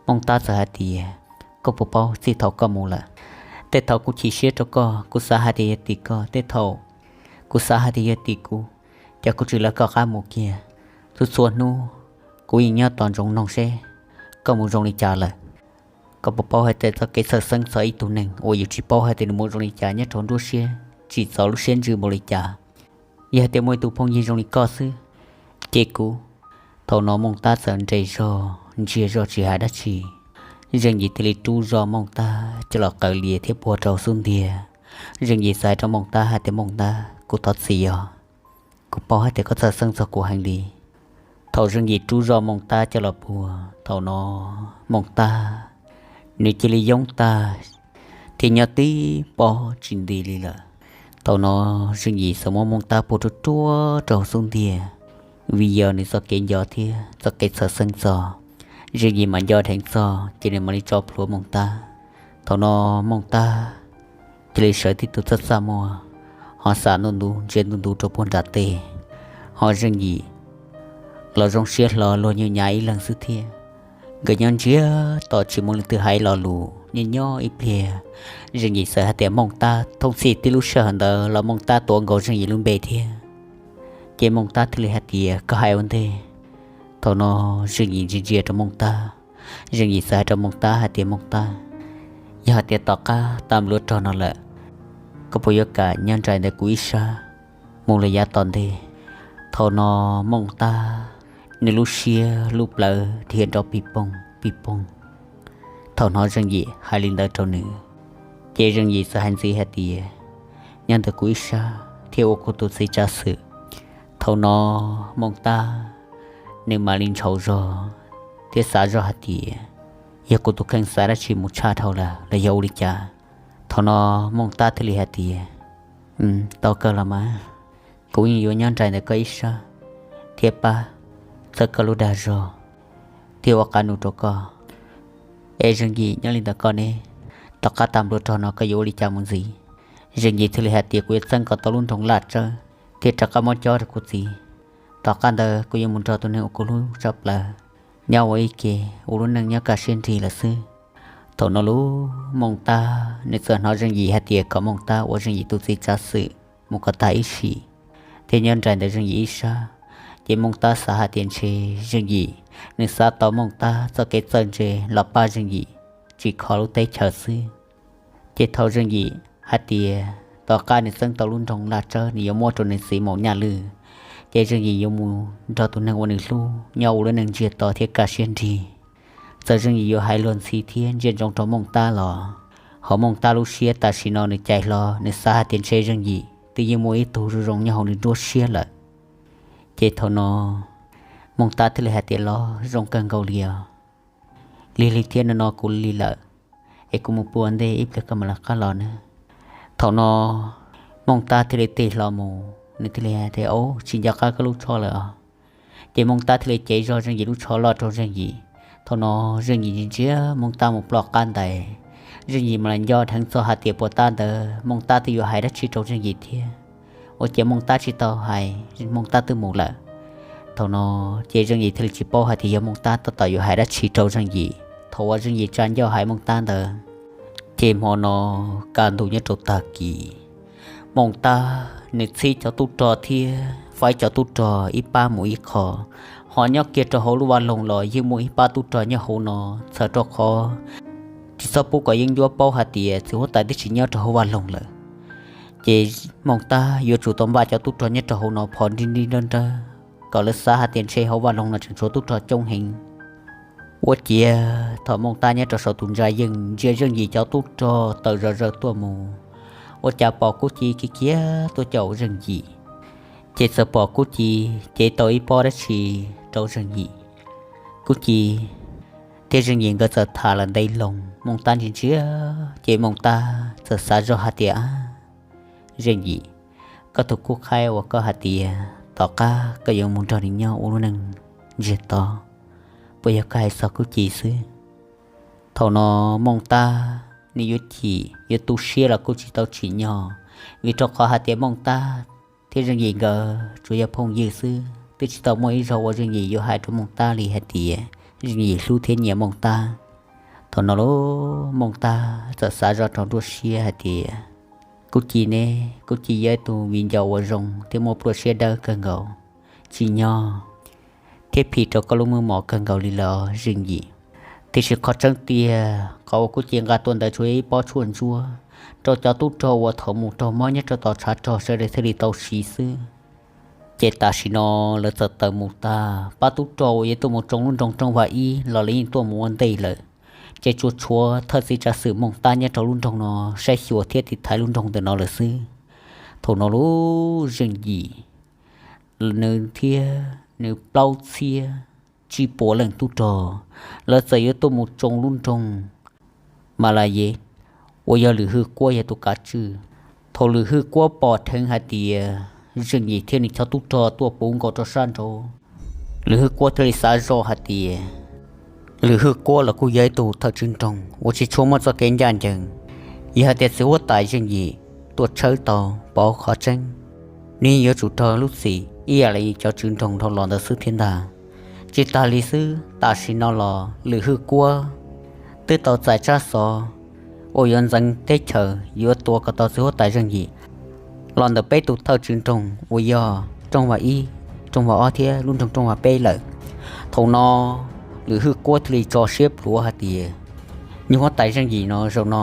Mooj Tab txawm hais tias, koj puas paub txij thaum koj mus lawm, tej thaum kuv chim siab rau koj, kuv xav hais tias yog tim koj, tej thaum kuv xav hais tias yog tim kuv, ces kuv tsis lawv koj qab mus kiag. Txhua txhua hnub kuv yeej nyob tos ntsoov noog seb koj mus zoo li cas lawm. Koj puas paub hais tias txoj kev txhawj xeeb txog ib tug neeg uas yus tsis paub hais tias nws mus zoo li cas nyob rau nruab siab tsim txom lub siab ntsws npaum li cas? Yog hais tias muaj ib tug phooj ywg zoo li koj xwb, ces kuv. Thaum no Mooj Tab txawm nres zog ntsiag zog tsis hais dab tsi. Zeej Yim thiaj li rub zog Mooj Tab coj los qaws lias thiab puag rau xub ntiag. Zeej Yim txawm hais rau Mooj Tab hais tias, Mooj Tab, kuv thov txim os, kuv paub hais tias koj txhawj xeeb txog kuv heev li. Thaum Zeej Yim rub zog Mooj Tab coj los puag, thaum no Mooj Tab nws cia li yoob tag thiab nyob tib pob tsis nti li lawm. Thaum no Zeej Yim txawm muab Mooj Tab puag ruaj ruaj rau hauv xub ntiag, vim yog nws txoj kev nco thiab txoj kev txhawj xeeb txog. Zeej Yim mas nco dheev txog ces nws mam li tso plhuav Mooj Tab. Thaum no Mooj Tab cia li sawv tib tug txaj txaj muag, ho xam ntuj ntuv ntsia ntuj ntuv rau puag nram tes. Ho Zeej Yim los zoo siab hlo luag nyuj nyav ib leeg xwb thiab. Nkawd nyob ntsiag to tsis muaj leej twg hais lo lus, nyob nyob ib pliag Zeej Yim txawm hais tias, Mooj Tab. Thooj txhij tib lub sij hawm ntawd los Mooj Tab tuav nkaus Zeej Yim lub npe thiab. Ces Mooj Tab thiaj li hais tias, Koj hais ua ntej. Thaum no Zeej Yim ntsia ntsia rau Mooj Tab, Zeej Yim txawm hais rau Mooj Tab hais tias, Mooj Tab, yog hais tias tom qab tag npluav rog no lawm, koj puas yuav kam nyob nraim ntawm kuv ib sab mus lawm yav tom ntej? Thaum no Mooj Tab nws lub siab lub plawv dhia nrov pij poog pij poog. Thaum hnov Zeej Yim hais li ntawd rau nws, ces Zeej Yim txawm hais ntxiv hais tias, Nyob ntawm kuv ib sab thiab ua kuv tus txiv tsav xwm. Thaum no Mooj Tab nws mam li ntshauv zog thiab xav zoj hais tias, Yog kuv tus kheej xav dab tsi mus tshaj dhau lawm los yog ua li cas? Thaum no Mooj Tab thiaj li hais tias, Tau kawg los mas, kuv yeej yuav nyob nraim ntawm koj ib sab thiab pab txhawb koj lub dag zog thiab ua qab nus rau koj. Es Zeej Yim, nyob li ntawm koj ne, tom qab tag npluav rog no koj yuav ua li cas mus ntxiv? Zeej Yim thiaj li hais tias, Kuv yuav txeeb kom tau lub nroog Laj Tsawb thiab rov qab muab cob rau kuv txiv. Tom qab ntawd kuv yuav mus nrog tus neeg uas kuv hlub tshaj plaws nyob ua ib ke ua lub neej nyob kaj siab nrig lawm xwb. Thaum no lub Mooj Tab nws txawm hnov Zeej Yim hais tias kom Mooj Tab ua Zeej Yim tus txiv tsav xwm mus kom tag ib sim thiab nyob nraim ntawm Zeej Yim ib sab. Ces Mooj Tab xav hais tias ntshe Zeej Yim nws xav tau Mooj Tab txoj kev txawj ntse los pab Zeej Yim tsim kho lub teb chaws xwb. Ces thaum Zeej Yim hais tias tom qab nws txeeb tau lub nroog Laj Tsawb nws yuav muab rau nws txiv Maum Nyaj Lwj, ces Zeej Yim yuav mus nrog tus neeg uas nws hlub nyob ua lub neej ntsiag to thiab kaj siab nrig. Txawm Zeej Yim yuav hais luag ntxhi thiab ntsia ntsoov rau Mooj Tab los, hauv Mooj Tab lub siab tam sim no nws cais hlo, nws xav hais tias ntshe Zeej Yim twb yeej muaj ib tug zoo zoo nyob hauv nws nruab siab lawm. Ces thaum no Mooj Tab thiaj li hais tias, Los zoo kawg nkaus li os. Lig lig thiab no no kuv lig lawm, es kuv mus pw ua ntej ib pliag koj mam li qab los nawb. Thaum no Mooj Tab thiaj li tig hlo mus, nws thiaj li hais tias, Au, tsis nco qab koj lub tsho lawm os. Ces Mooj Tab thiaj li cev zog Zeej Yim lub tsho loj rau Zeej Yim. Thaum no Zeej Yim ntsia ntsia Mooj Tab mus ploj qab ntais. Zeej Yim mas los nco dheev txog hais tias puas tab ntawd Mooj Tab twb yuav hais dab tsi rau Zeej Yim thiab. Ua ciav Mooj Tab tsis tau hais, Mooj Tab twb mus lawm. Thaum no ces Zeej Yim thiaj li tsis paub hais tias yog Mooj Tab tab tom yuav hais dab tsi rau Zeej Yim. Thaum uas Zeej Yim tsa ncauj hais Mooj Tab ntawd, ces hmo no kaj ntug nyob rau tag kis, Mooj Tab nws txhib cov tub rog thiab faib cov tub rog ib pab mus ib qho, ho nyob kiag rau hauv lub vaj loog los yeej muaj ib pab tub rog nyob hauv no, txhawm rau qhov tsis txhob pub kom yeeb ncuab paub hais tias txiv huab tais twb tsis nyob rau hauv vaj loog lawm. Ces Mooj Tab yuav tsum tau npaj cov tub rog nyob rau hauv no phom nrig nrig nrawg nrawg, kom lawv xav hais tias ntshe hauv vaj loog no tseem tshuav tub rog coob heev. Ua ciav thaum Mooj Tab nyob rau saum tus ntsa yeej ntsia Zeej Yim cov tub rog tawm zom zaws tuaj mus, ua cas pom Kub Ci kiv kiag tuaj caum Zeej Yim. Ces txawm pom Kub Ci cev tau ib pob dab tsi rau Zeej Yim. Kub Ci thiab Zeej Yim nkawd txawm tham lawm ntev loo, Mooj Tab ntsia ntsia, ces Mooj Tab txawm xav zoj hais tias, Zeej Yim, koj tus khub qhaib uas koj hais tias tom qab koj yuav mus nrog nws nyob ua lub neej ntsiag to, puas yog koj hais txog Kub Ci xwb? Thaum no Mooj Tab nws yuav chim yuav tu siab los kuj tsis tau tsim nyog, vim rau qhov hais tias Mooj Tab thiab Zeej Yim nkawd tsuas yog phooj ywg xwb, twb tsis tau muaj ib zaug uas Zeej Yim yuav hais rau Mooj Tab li hais tias Zeej Yim hlub thiab nyiam Mooj Tab. Thaum no lub Mooj Tab txawm xav zoj rau nruab siab hais tias, Kub Ci ne, Kub Ci yog ib tug viv ncaus uas zoo thiab muaj pluaj siab dawb kawg nkaus, tsim nyog thiab phim rau koj lub meej mom kawg nkaus li lawm Zeej Yim. Tiam sis qhov tseeb tiag qhov uas Kub Ci nqa tuaj ntawd tsuas yog ib pob tshuaj ntsuab, rau cov tub rog uas thaum mus raug mob nyob rau tom tshav rog sawv daws thiaj li tau siv xwb. Ces tam sim no lawv txawm tawm mus tag, pab tub rog uas yuav tuaj mus tsoo lub nroog Rooj Vam Ib los lawv yeej tuaj mus ua ntej lawm. Ces tsuas tshuav thawj txiv tsav xwm Mooj Tab nyob rau lub nroog no saib xyuas thiab tiv thaiv lub nroog ntawm no lawm xwb. Thaum no lub Zeej Yim nws thiab nws plaub txhiab tsib puas leej tub rog, lawv txawm yuav tuaj mus tsoo lub nroog Mas Las Yes uas yog Lwm Hwj Kuab yog tus kav tswj. Thaum Lwm Hwj Kuab pom dheev hais tias Zeej Yim thiab nws cov tub rog tuaj puv nkaus rau sab nraud, Lwm Hwj Kuab thiaj li xav zoj hais tias Lwm Hwj Kuab los kuj yog ib tug thawj tswv nroog uas tsis tshua muaj txoj kev ncaj ncees. Yog hais tias txiv huab tais Zeej Yim tuaj tshawb tau pov qhov tseeb, nws yuav tsum raug lub txim ib yam li cov tswv nroog dhau los ntawd xwb thiab ntag. Tsis tas li xwb, tam sim no los Lwm Hwj Kuab twb tau txais tsab xov uas yuav ntxeev teb chaws yuav tua kom tau txiv huab tais Zeej Yim los ntawm peb tus thawj tswv nroog uas yog Rooj Vam Ib, Rooj Vam Ob thiab lub nroog Rooj Vam Peb lawm. Thaum no Lwm Hwj Kuab thiaj li tso siab plhuav hais tias, nyuag huab tais Zeej Yim no zaum no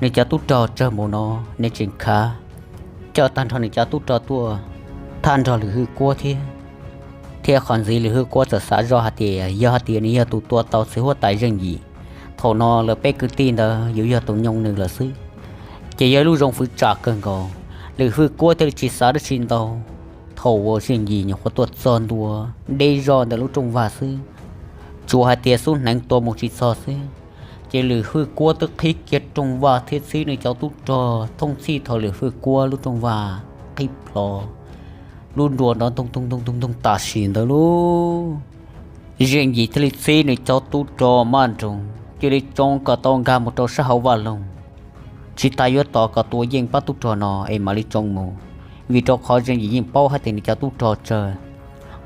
nws cov tub rog tsawg mus no, nws tseem khav coj tag nrho nws cov tub rog tuaj thaj nrog Lwm Hwj Kuab thiab. Thiab qhov ntxiv Lwm Hwj Kuab txawm xav zoj hais tias yog hais tias nws yog tus tua tau txiv huab tais Zeej Yim, thaum no lawv peb kwv tij ntawd yuav yog tus nyoo nws lawm xwb. Ces yog ib lub zoo fwv tsam kawg nkaus, Lwm Hwj Kuab thiaj li tsis xav dab tsi ntau. Thaum uas Zeej Yim nyuam qhuav tuaj txog ntua deb zog ntawm lub rooj vag xwb, tsuas hais tias xub hneev tua mus tsis txog xwb, ces Lwm Hwj Kuab twb qhib kiag rooj vag thiab txhib nws cov tub rog thooj txhij thaum Lwm Hwj Kuab lub rooj vag qhib plho, lub nruas nrov ntoog ntoog ntoog ntoog tam sim ntawd lauj. Zeej Yim thiaj li txhib nws cov tub rog maj nroos cia li tsoo kom tau nkag mus rau sab hauv vaj loog, tsis tas yuav tos kom tua yeej pab tub rog no es mam li tsoo mus. Vim rau qhov Zeej Yim yeej paub hais tias nws cov tub rog tsawg,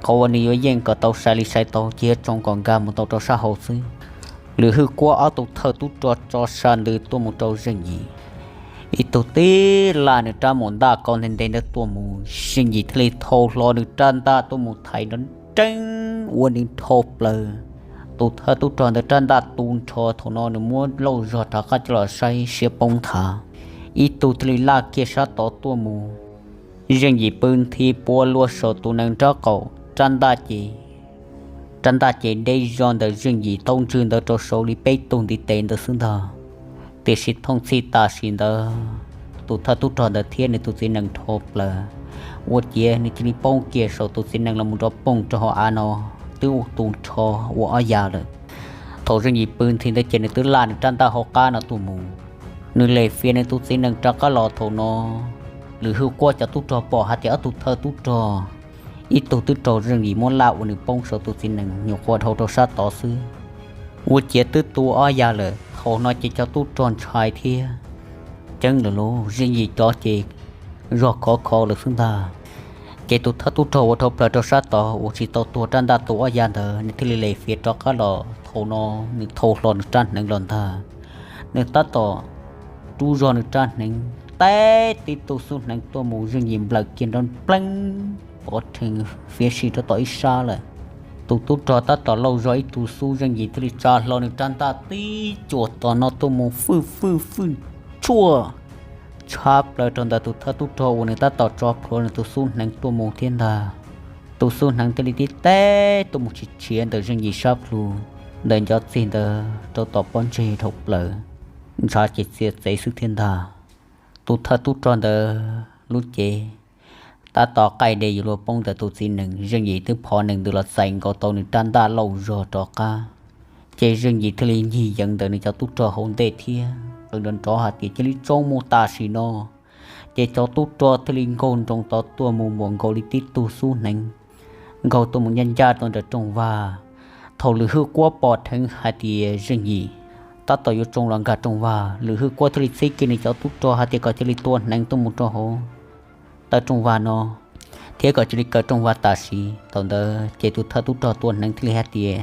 qhov uas nws yuav yeej kom tau sai li sai tau ces yuav tsoo kom nkag mus tau rau sab hauv xwb. Lwm Hwj Kuab ob tug thawj tub rog tso sa ntws tuaj mus rau Zeej Yim, ib tug tib laj nws rab mus ntaj kau ntev ntev ntawd tuaj mus, Zeej Yim thiaj li thau hlo nws rab ntaj tuaj mus thaiv nrov nreeb ua nws dhau plaws. Tus thawj tub rog ntawd rab ntaj tu nrho, thaum no nws muab lauj zog rov qab coj los saib siab poob nthav. Ib tug thiaj li laj kiag sab tod tuaj mus, Zeej Yim pw nthi puav luaj saum tus nees nraub qaum, rab ntaj ces rab ntaj ces deb zog ntawm Zeej Yim taub ntswg ntawd rau saud li peb tug ntiv tes ntawd xwb ntag. Tiam sis thooj txhij tam sim ntawd, tus thawj tub rog ntawd thiab nws tus txiv nees dhau plaws, ua ciav nws cia li poob kiag saum tus txiv nees los mus nrov poog rau hauv av no, twb ua tu nrho ua ob ya lawm. Thaum Zeej Yim pw nthi ntawd ces nws twb laj nws rab ntaj hauv qab no tuaj mus, nws lem fiav nws tus txiv nees rov qab los. Thaum no Lwm Hwj Kuab cov tub rog pom hais tias ob tug thawj tub rog, ib tug twb raug Zeej Yim muab laj ua nws poob saum tus txiv nees nyuam qhuav dhau rau sab tod xwb, ua ciav twb tu ob ya lawm. Thaum no ces cov tub rog ntshai thiab ceeb lawm lauj, Zeej Yim cov ces zog khov kho lawm xwb ntag. Ces tus thawj tub rog uas dhau plaws rau sab tod uas tsis tau tuag rab ntaj tu ob ya ntawd, nws thiaj li lem fiav rov qab los. Thaum no nws thau hlo nws rab hneev los ntag, nws tab tom rub zog nws rab hneev, teb tib tug xub hneev tuaj mus, Zeej Yim nplawm kiag nrov npleeb pov rhees fiav si rau tom ib sab lawm. Tus tub rog tab tom lauj zog ib tug xub, Zeej Yim thiaj li tsa hlo nws rab ntaj tib cuam tom no tuaj mus fwj fwj fwj tshuaj tshab plaws rau ntawm tus thawj tub rog uas nws tab tom tso plhuav nws tus xub hneev tuaj mus thiab ntag. Tus xub hneev thiaj li tib teb tuaj mus tshia tshiav ntawm Zeej Yim sab plhu, ntawm ncov txig ntawd rau tom pob ntseg dhau plaws, ntshav ces txias txev xwb thiab ntag. Tus thawj tub rog ntawd lub cev tab tom qaij de yuav luag poob ntawm tus txiv nees, Zeej Yim twb phov nees ntws los txais nkaus tau nws rab ntaj lauj zog rov qab. Ces Zeej Yim thiaj li ncig yeev ntawm nws cov tub rog hauv ntej thiab qw nrov nrov hais tias cia li tsoo mus tam sim no. Ces cov tub rog thiaj li nkaug nroos tod tuaj mus npaum nkaus li tib tug xub hneev nkaug tuaj mus ncaj ncaj rau ntawm rooj vag. Thaum Lwm Hwj Kuab pom dheev hais tias Zeej Yim tab tom yuav tsoo los nkag rooj vag, Lwm Hwj Kuab thiaj li txhib kiag nws cov tub rog hais tias kom cia li tua hneev tuaj mus rau hauv taw rooj vag no, thiab kom cia li kaw rooj vag tam sim. Thaum ntawd ces tus thawj tub rog tua hneev thiaj li hais tias,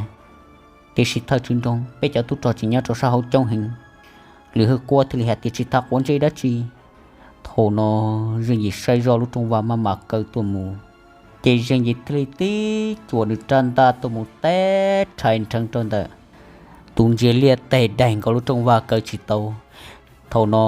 tiam sis thawj tswv nroog, peb cov tub rog tseem nyob rau sab hauv coob heev. Lwm Hwj Kuab thiaj li hais tias tsis tas quav ntsej dab tsi. Thaum no Zeej Yim saib zoj lub rooj vag maj mam kaw tuaj mus, ces Zeej Yim thiaj li tib cuam nws rab ntaj tuaj mus teb rhais nrheev rau ntawm tus ntsia liaj teg daig nkaus lub rooj vag kaw tsis tau. Thaum no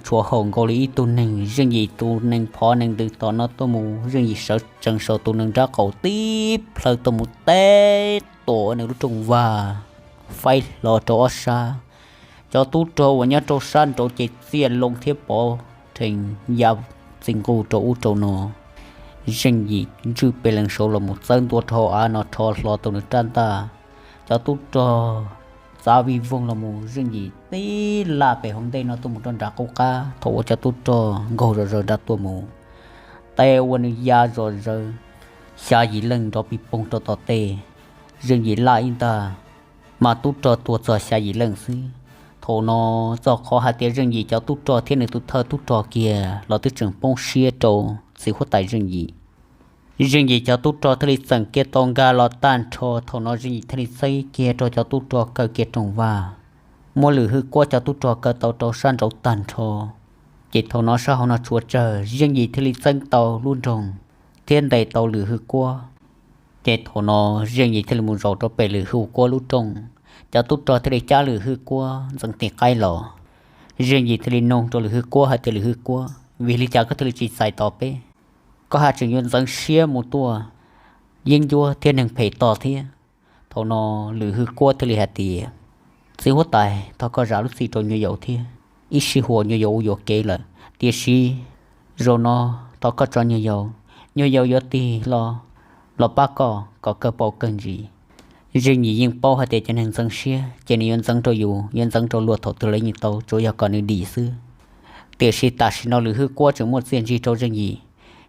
tshuav haum nkaus li ib tug neeg, Zeej Yim tus nees phov nees ntws tom no tuaj mus, Zeej Yim sawv tsees saum tus nees nraub qaum tib plhaw tuaj mus teb tuam nws lub rooj vag faib hlo rau ob sab. Cov tub rog uas nyob rau sab nraud ces txiaj loo thiab pov rhees ya txi nqus rau ub rau no. Zeej Yim ntswj pes lees saud los mus txawb ntua rau hauv av no rho hlo tau nws rab ntaj. Cov tub rog txav vij voog los mus, Zeej Yim tib laj pem hauv ntej no tuaj mus rau nram qub qab. Thaum uas cov tub rog nkaug zom zaws nrad tuaj mus, tes ua nws ya zom zaws, xya yim leej nrov pis poog rau tom tej. Zeej Yim laj ib ntag, mas tub rog tuag txog xya yim leej xwb. Thaum no txog qhov hais tias Zeej Yim cov tub rog thiab nws tus thawj tub rog kiag los twb tseem poob siab rau txiv huab tais Zeej Yim. Zeej Yim cov tub rog thiaj li txeem kiag tau nkag los tag nrho. Thaum no Zeej Yim thiaj li txeeb kiag rau cov tub rog kaw kiag rooj vag, muab Lwm Hwj Kuab cov tub rog kaw tau rau sab nraud tag nrho. Ces thaum no sab hauv no tshuav tsawg, Zeej Yim thiaj li txeeb tau lub nroog thiab ntes tau Lwm Hwj Kuab. Ces thaum no Zeej Yim thiaj li mus zaum rau pem Lwm Hwj Kuab lub rooj, cov tub rog thiaj li cab Lwm Hwj Kuab ntxeev tis qaib los. Zeej Yim thiaj li nug rau Lwm Hwj Kuab hais tias, Lwm Hwj Kuab, vim li cas koj thiaj li tsis txais tos peb? Koj haj tseem yuav ntxeev siab mus tua yeeb ncuab thiab neeg phem tos thiab? Thaum no Lwm Hwj Kuab thiaj li hais tias, Txiv huab tais, thov koj zam lub txim rau nyuag yaus thiab, ib sij huam nyuag yaus ua yuam kev lawm, tiam sis zaum no thov koj tso nyuag yaus, nyuag yaus yuav tig hlo los pab koj kom kawg paus kawg ntsis. Zeej Yim yeej paub hais tias cov neeg ntxeev siab ces nws yuav ntxeev rau yus, yuav ntxeev rau luag thaum twg los yeej tau, tsuav yog kom nws dim xwb. Tiam sis tam sim no Lwm Hwj Kuab tseem muaj txiaj ntsig rau Zeej Yim.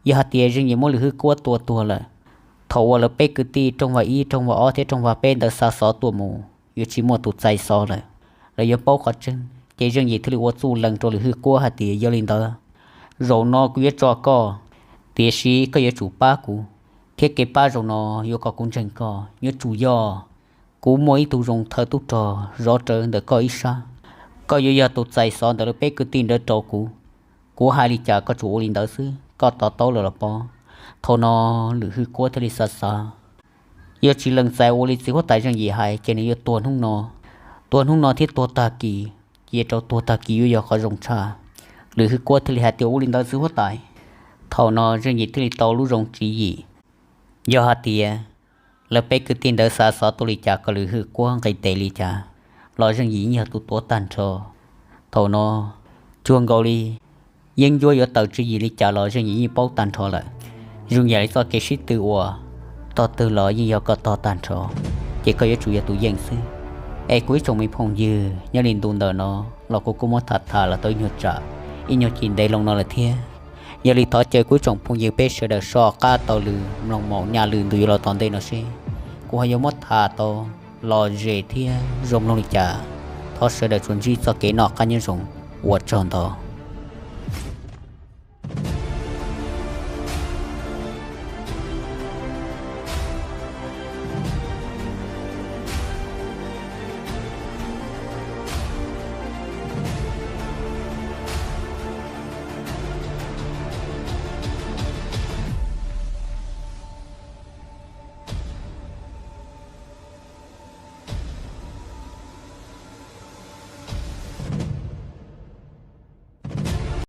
Yog hais tias Zeej Yim muab Lwm Hwj Kuab tua tuag lawm, thaum uas lawv peb kwv tij rooj vag ib, rooj vag ob thiab rooj vag peb ntawd xa xov tuaj mus yuav tsis muaj tus txais xov lawm. Lawv yuav paub qhov tseeb, ces Zeej Yim thiaj li ua txuj lees rau Lwm Hwj Kuab hais tias, Yog li ntawd, zaum no kuv yuav tso koj, tiam sis koj yuav tsum pab kuv, thiab kev pab zaum no yuav kom kuv ntseeg koj. Yuav tsum yog kuv muaj ib tug zoo thawj tub rog zov rawv ntawm koj ib sab, koj yuav yog tus txais xov ntawm lawv peb kwv tij ntawd rau kuv. Kuv hais li cas koj tsuas ua li ntawd xwb, koj to taub lawm los pov. Thaum no Lwm Hwj Kuab thiaj li xav xav, yog tsis lees txais ua li txiv huab tais Zeej Yim hais ces nws yuav tuag hnub no, tuag hnub no thiab tuag tag kis, cia rau tuag tag kis yuav yog qhov zoo tshaj. Lwm Hwj Kuab thiaj li hais tias, Ua li ntawd txiv huab tais. Thaum no Zeej Yim thiaj li tau lub zoo tswv yim, yog hais tias lawv peb kwv tij ntawd xa xov tuaj li cas kom Lwm Hwj Kuab nqis tes li cas los Zeej Yim yeej yog tus tuav tag nrho. Thaum no cuag nkaus li yeeb ncuab yuav tawm tswv yim li cas los Zeej Yim yeej paub tag nrho lawm. Zoo yam li txoj kev sib tw uas tog twg los yeej yog koj tog tag nrho, ces koj yuav tsum yog tus yeej xwb. Es kuv ib tsoom me phooj ywg, nyob li ntu ntawm no los kuv kuj muab tham tham los tau ib nyuag tsam, ib nyuag ci ntev loo no lawm thiab. Yog li thov caw kuv ib tsoom phooj ywg peb sawv daws soj qab taug lw mloog maum nyaj lwm ntu yuav los tom ntej no seb kuv ho yuav muab tham tau los zem thiab zoo mloog li cas. Thov sawv daws tsuas ntsib txoj kev noj qab nyob zoo, ua tsaug ntau.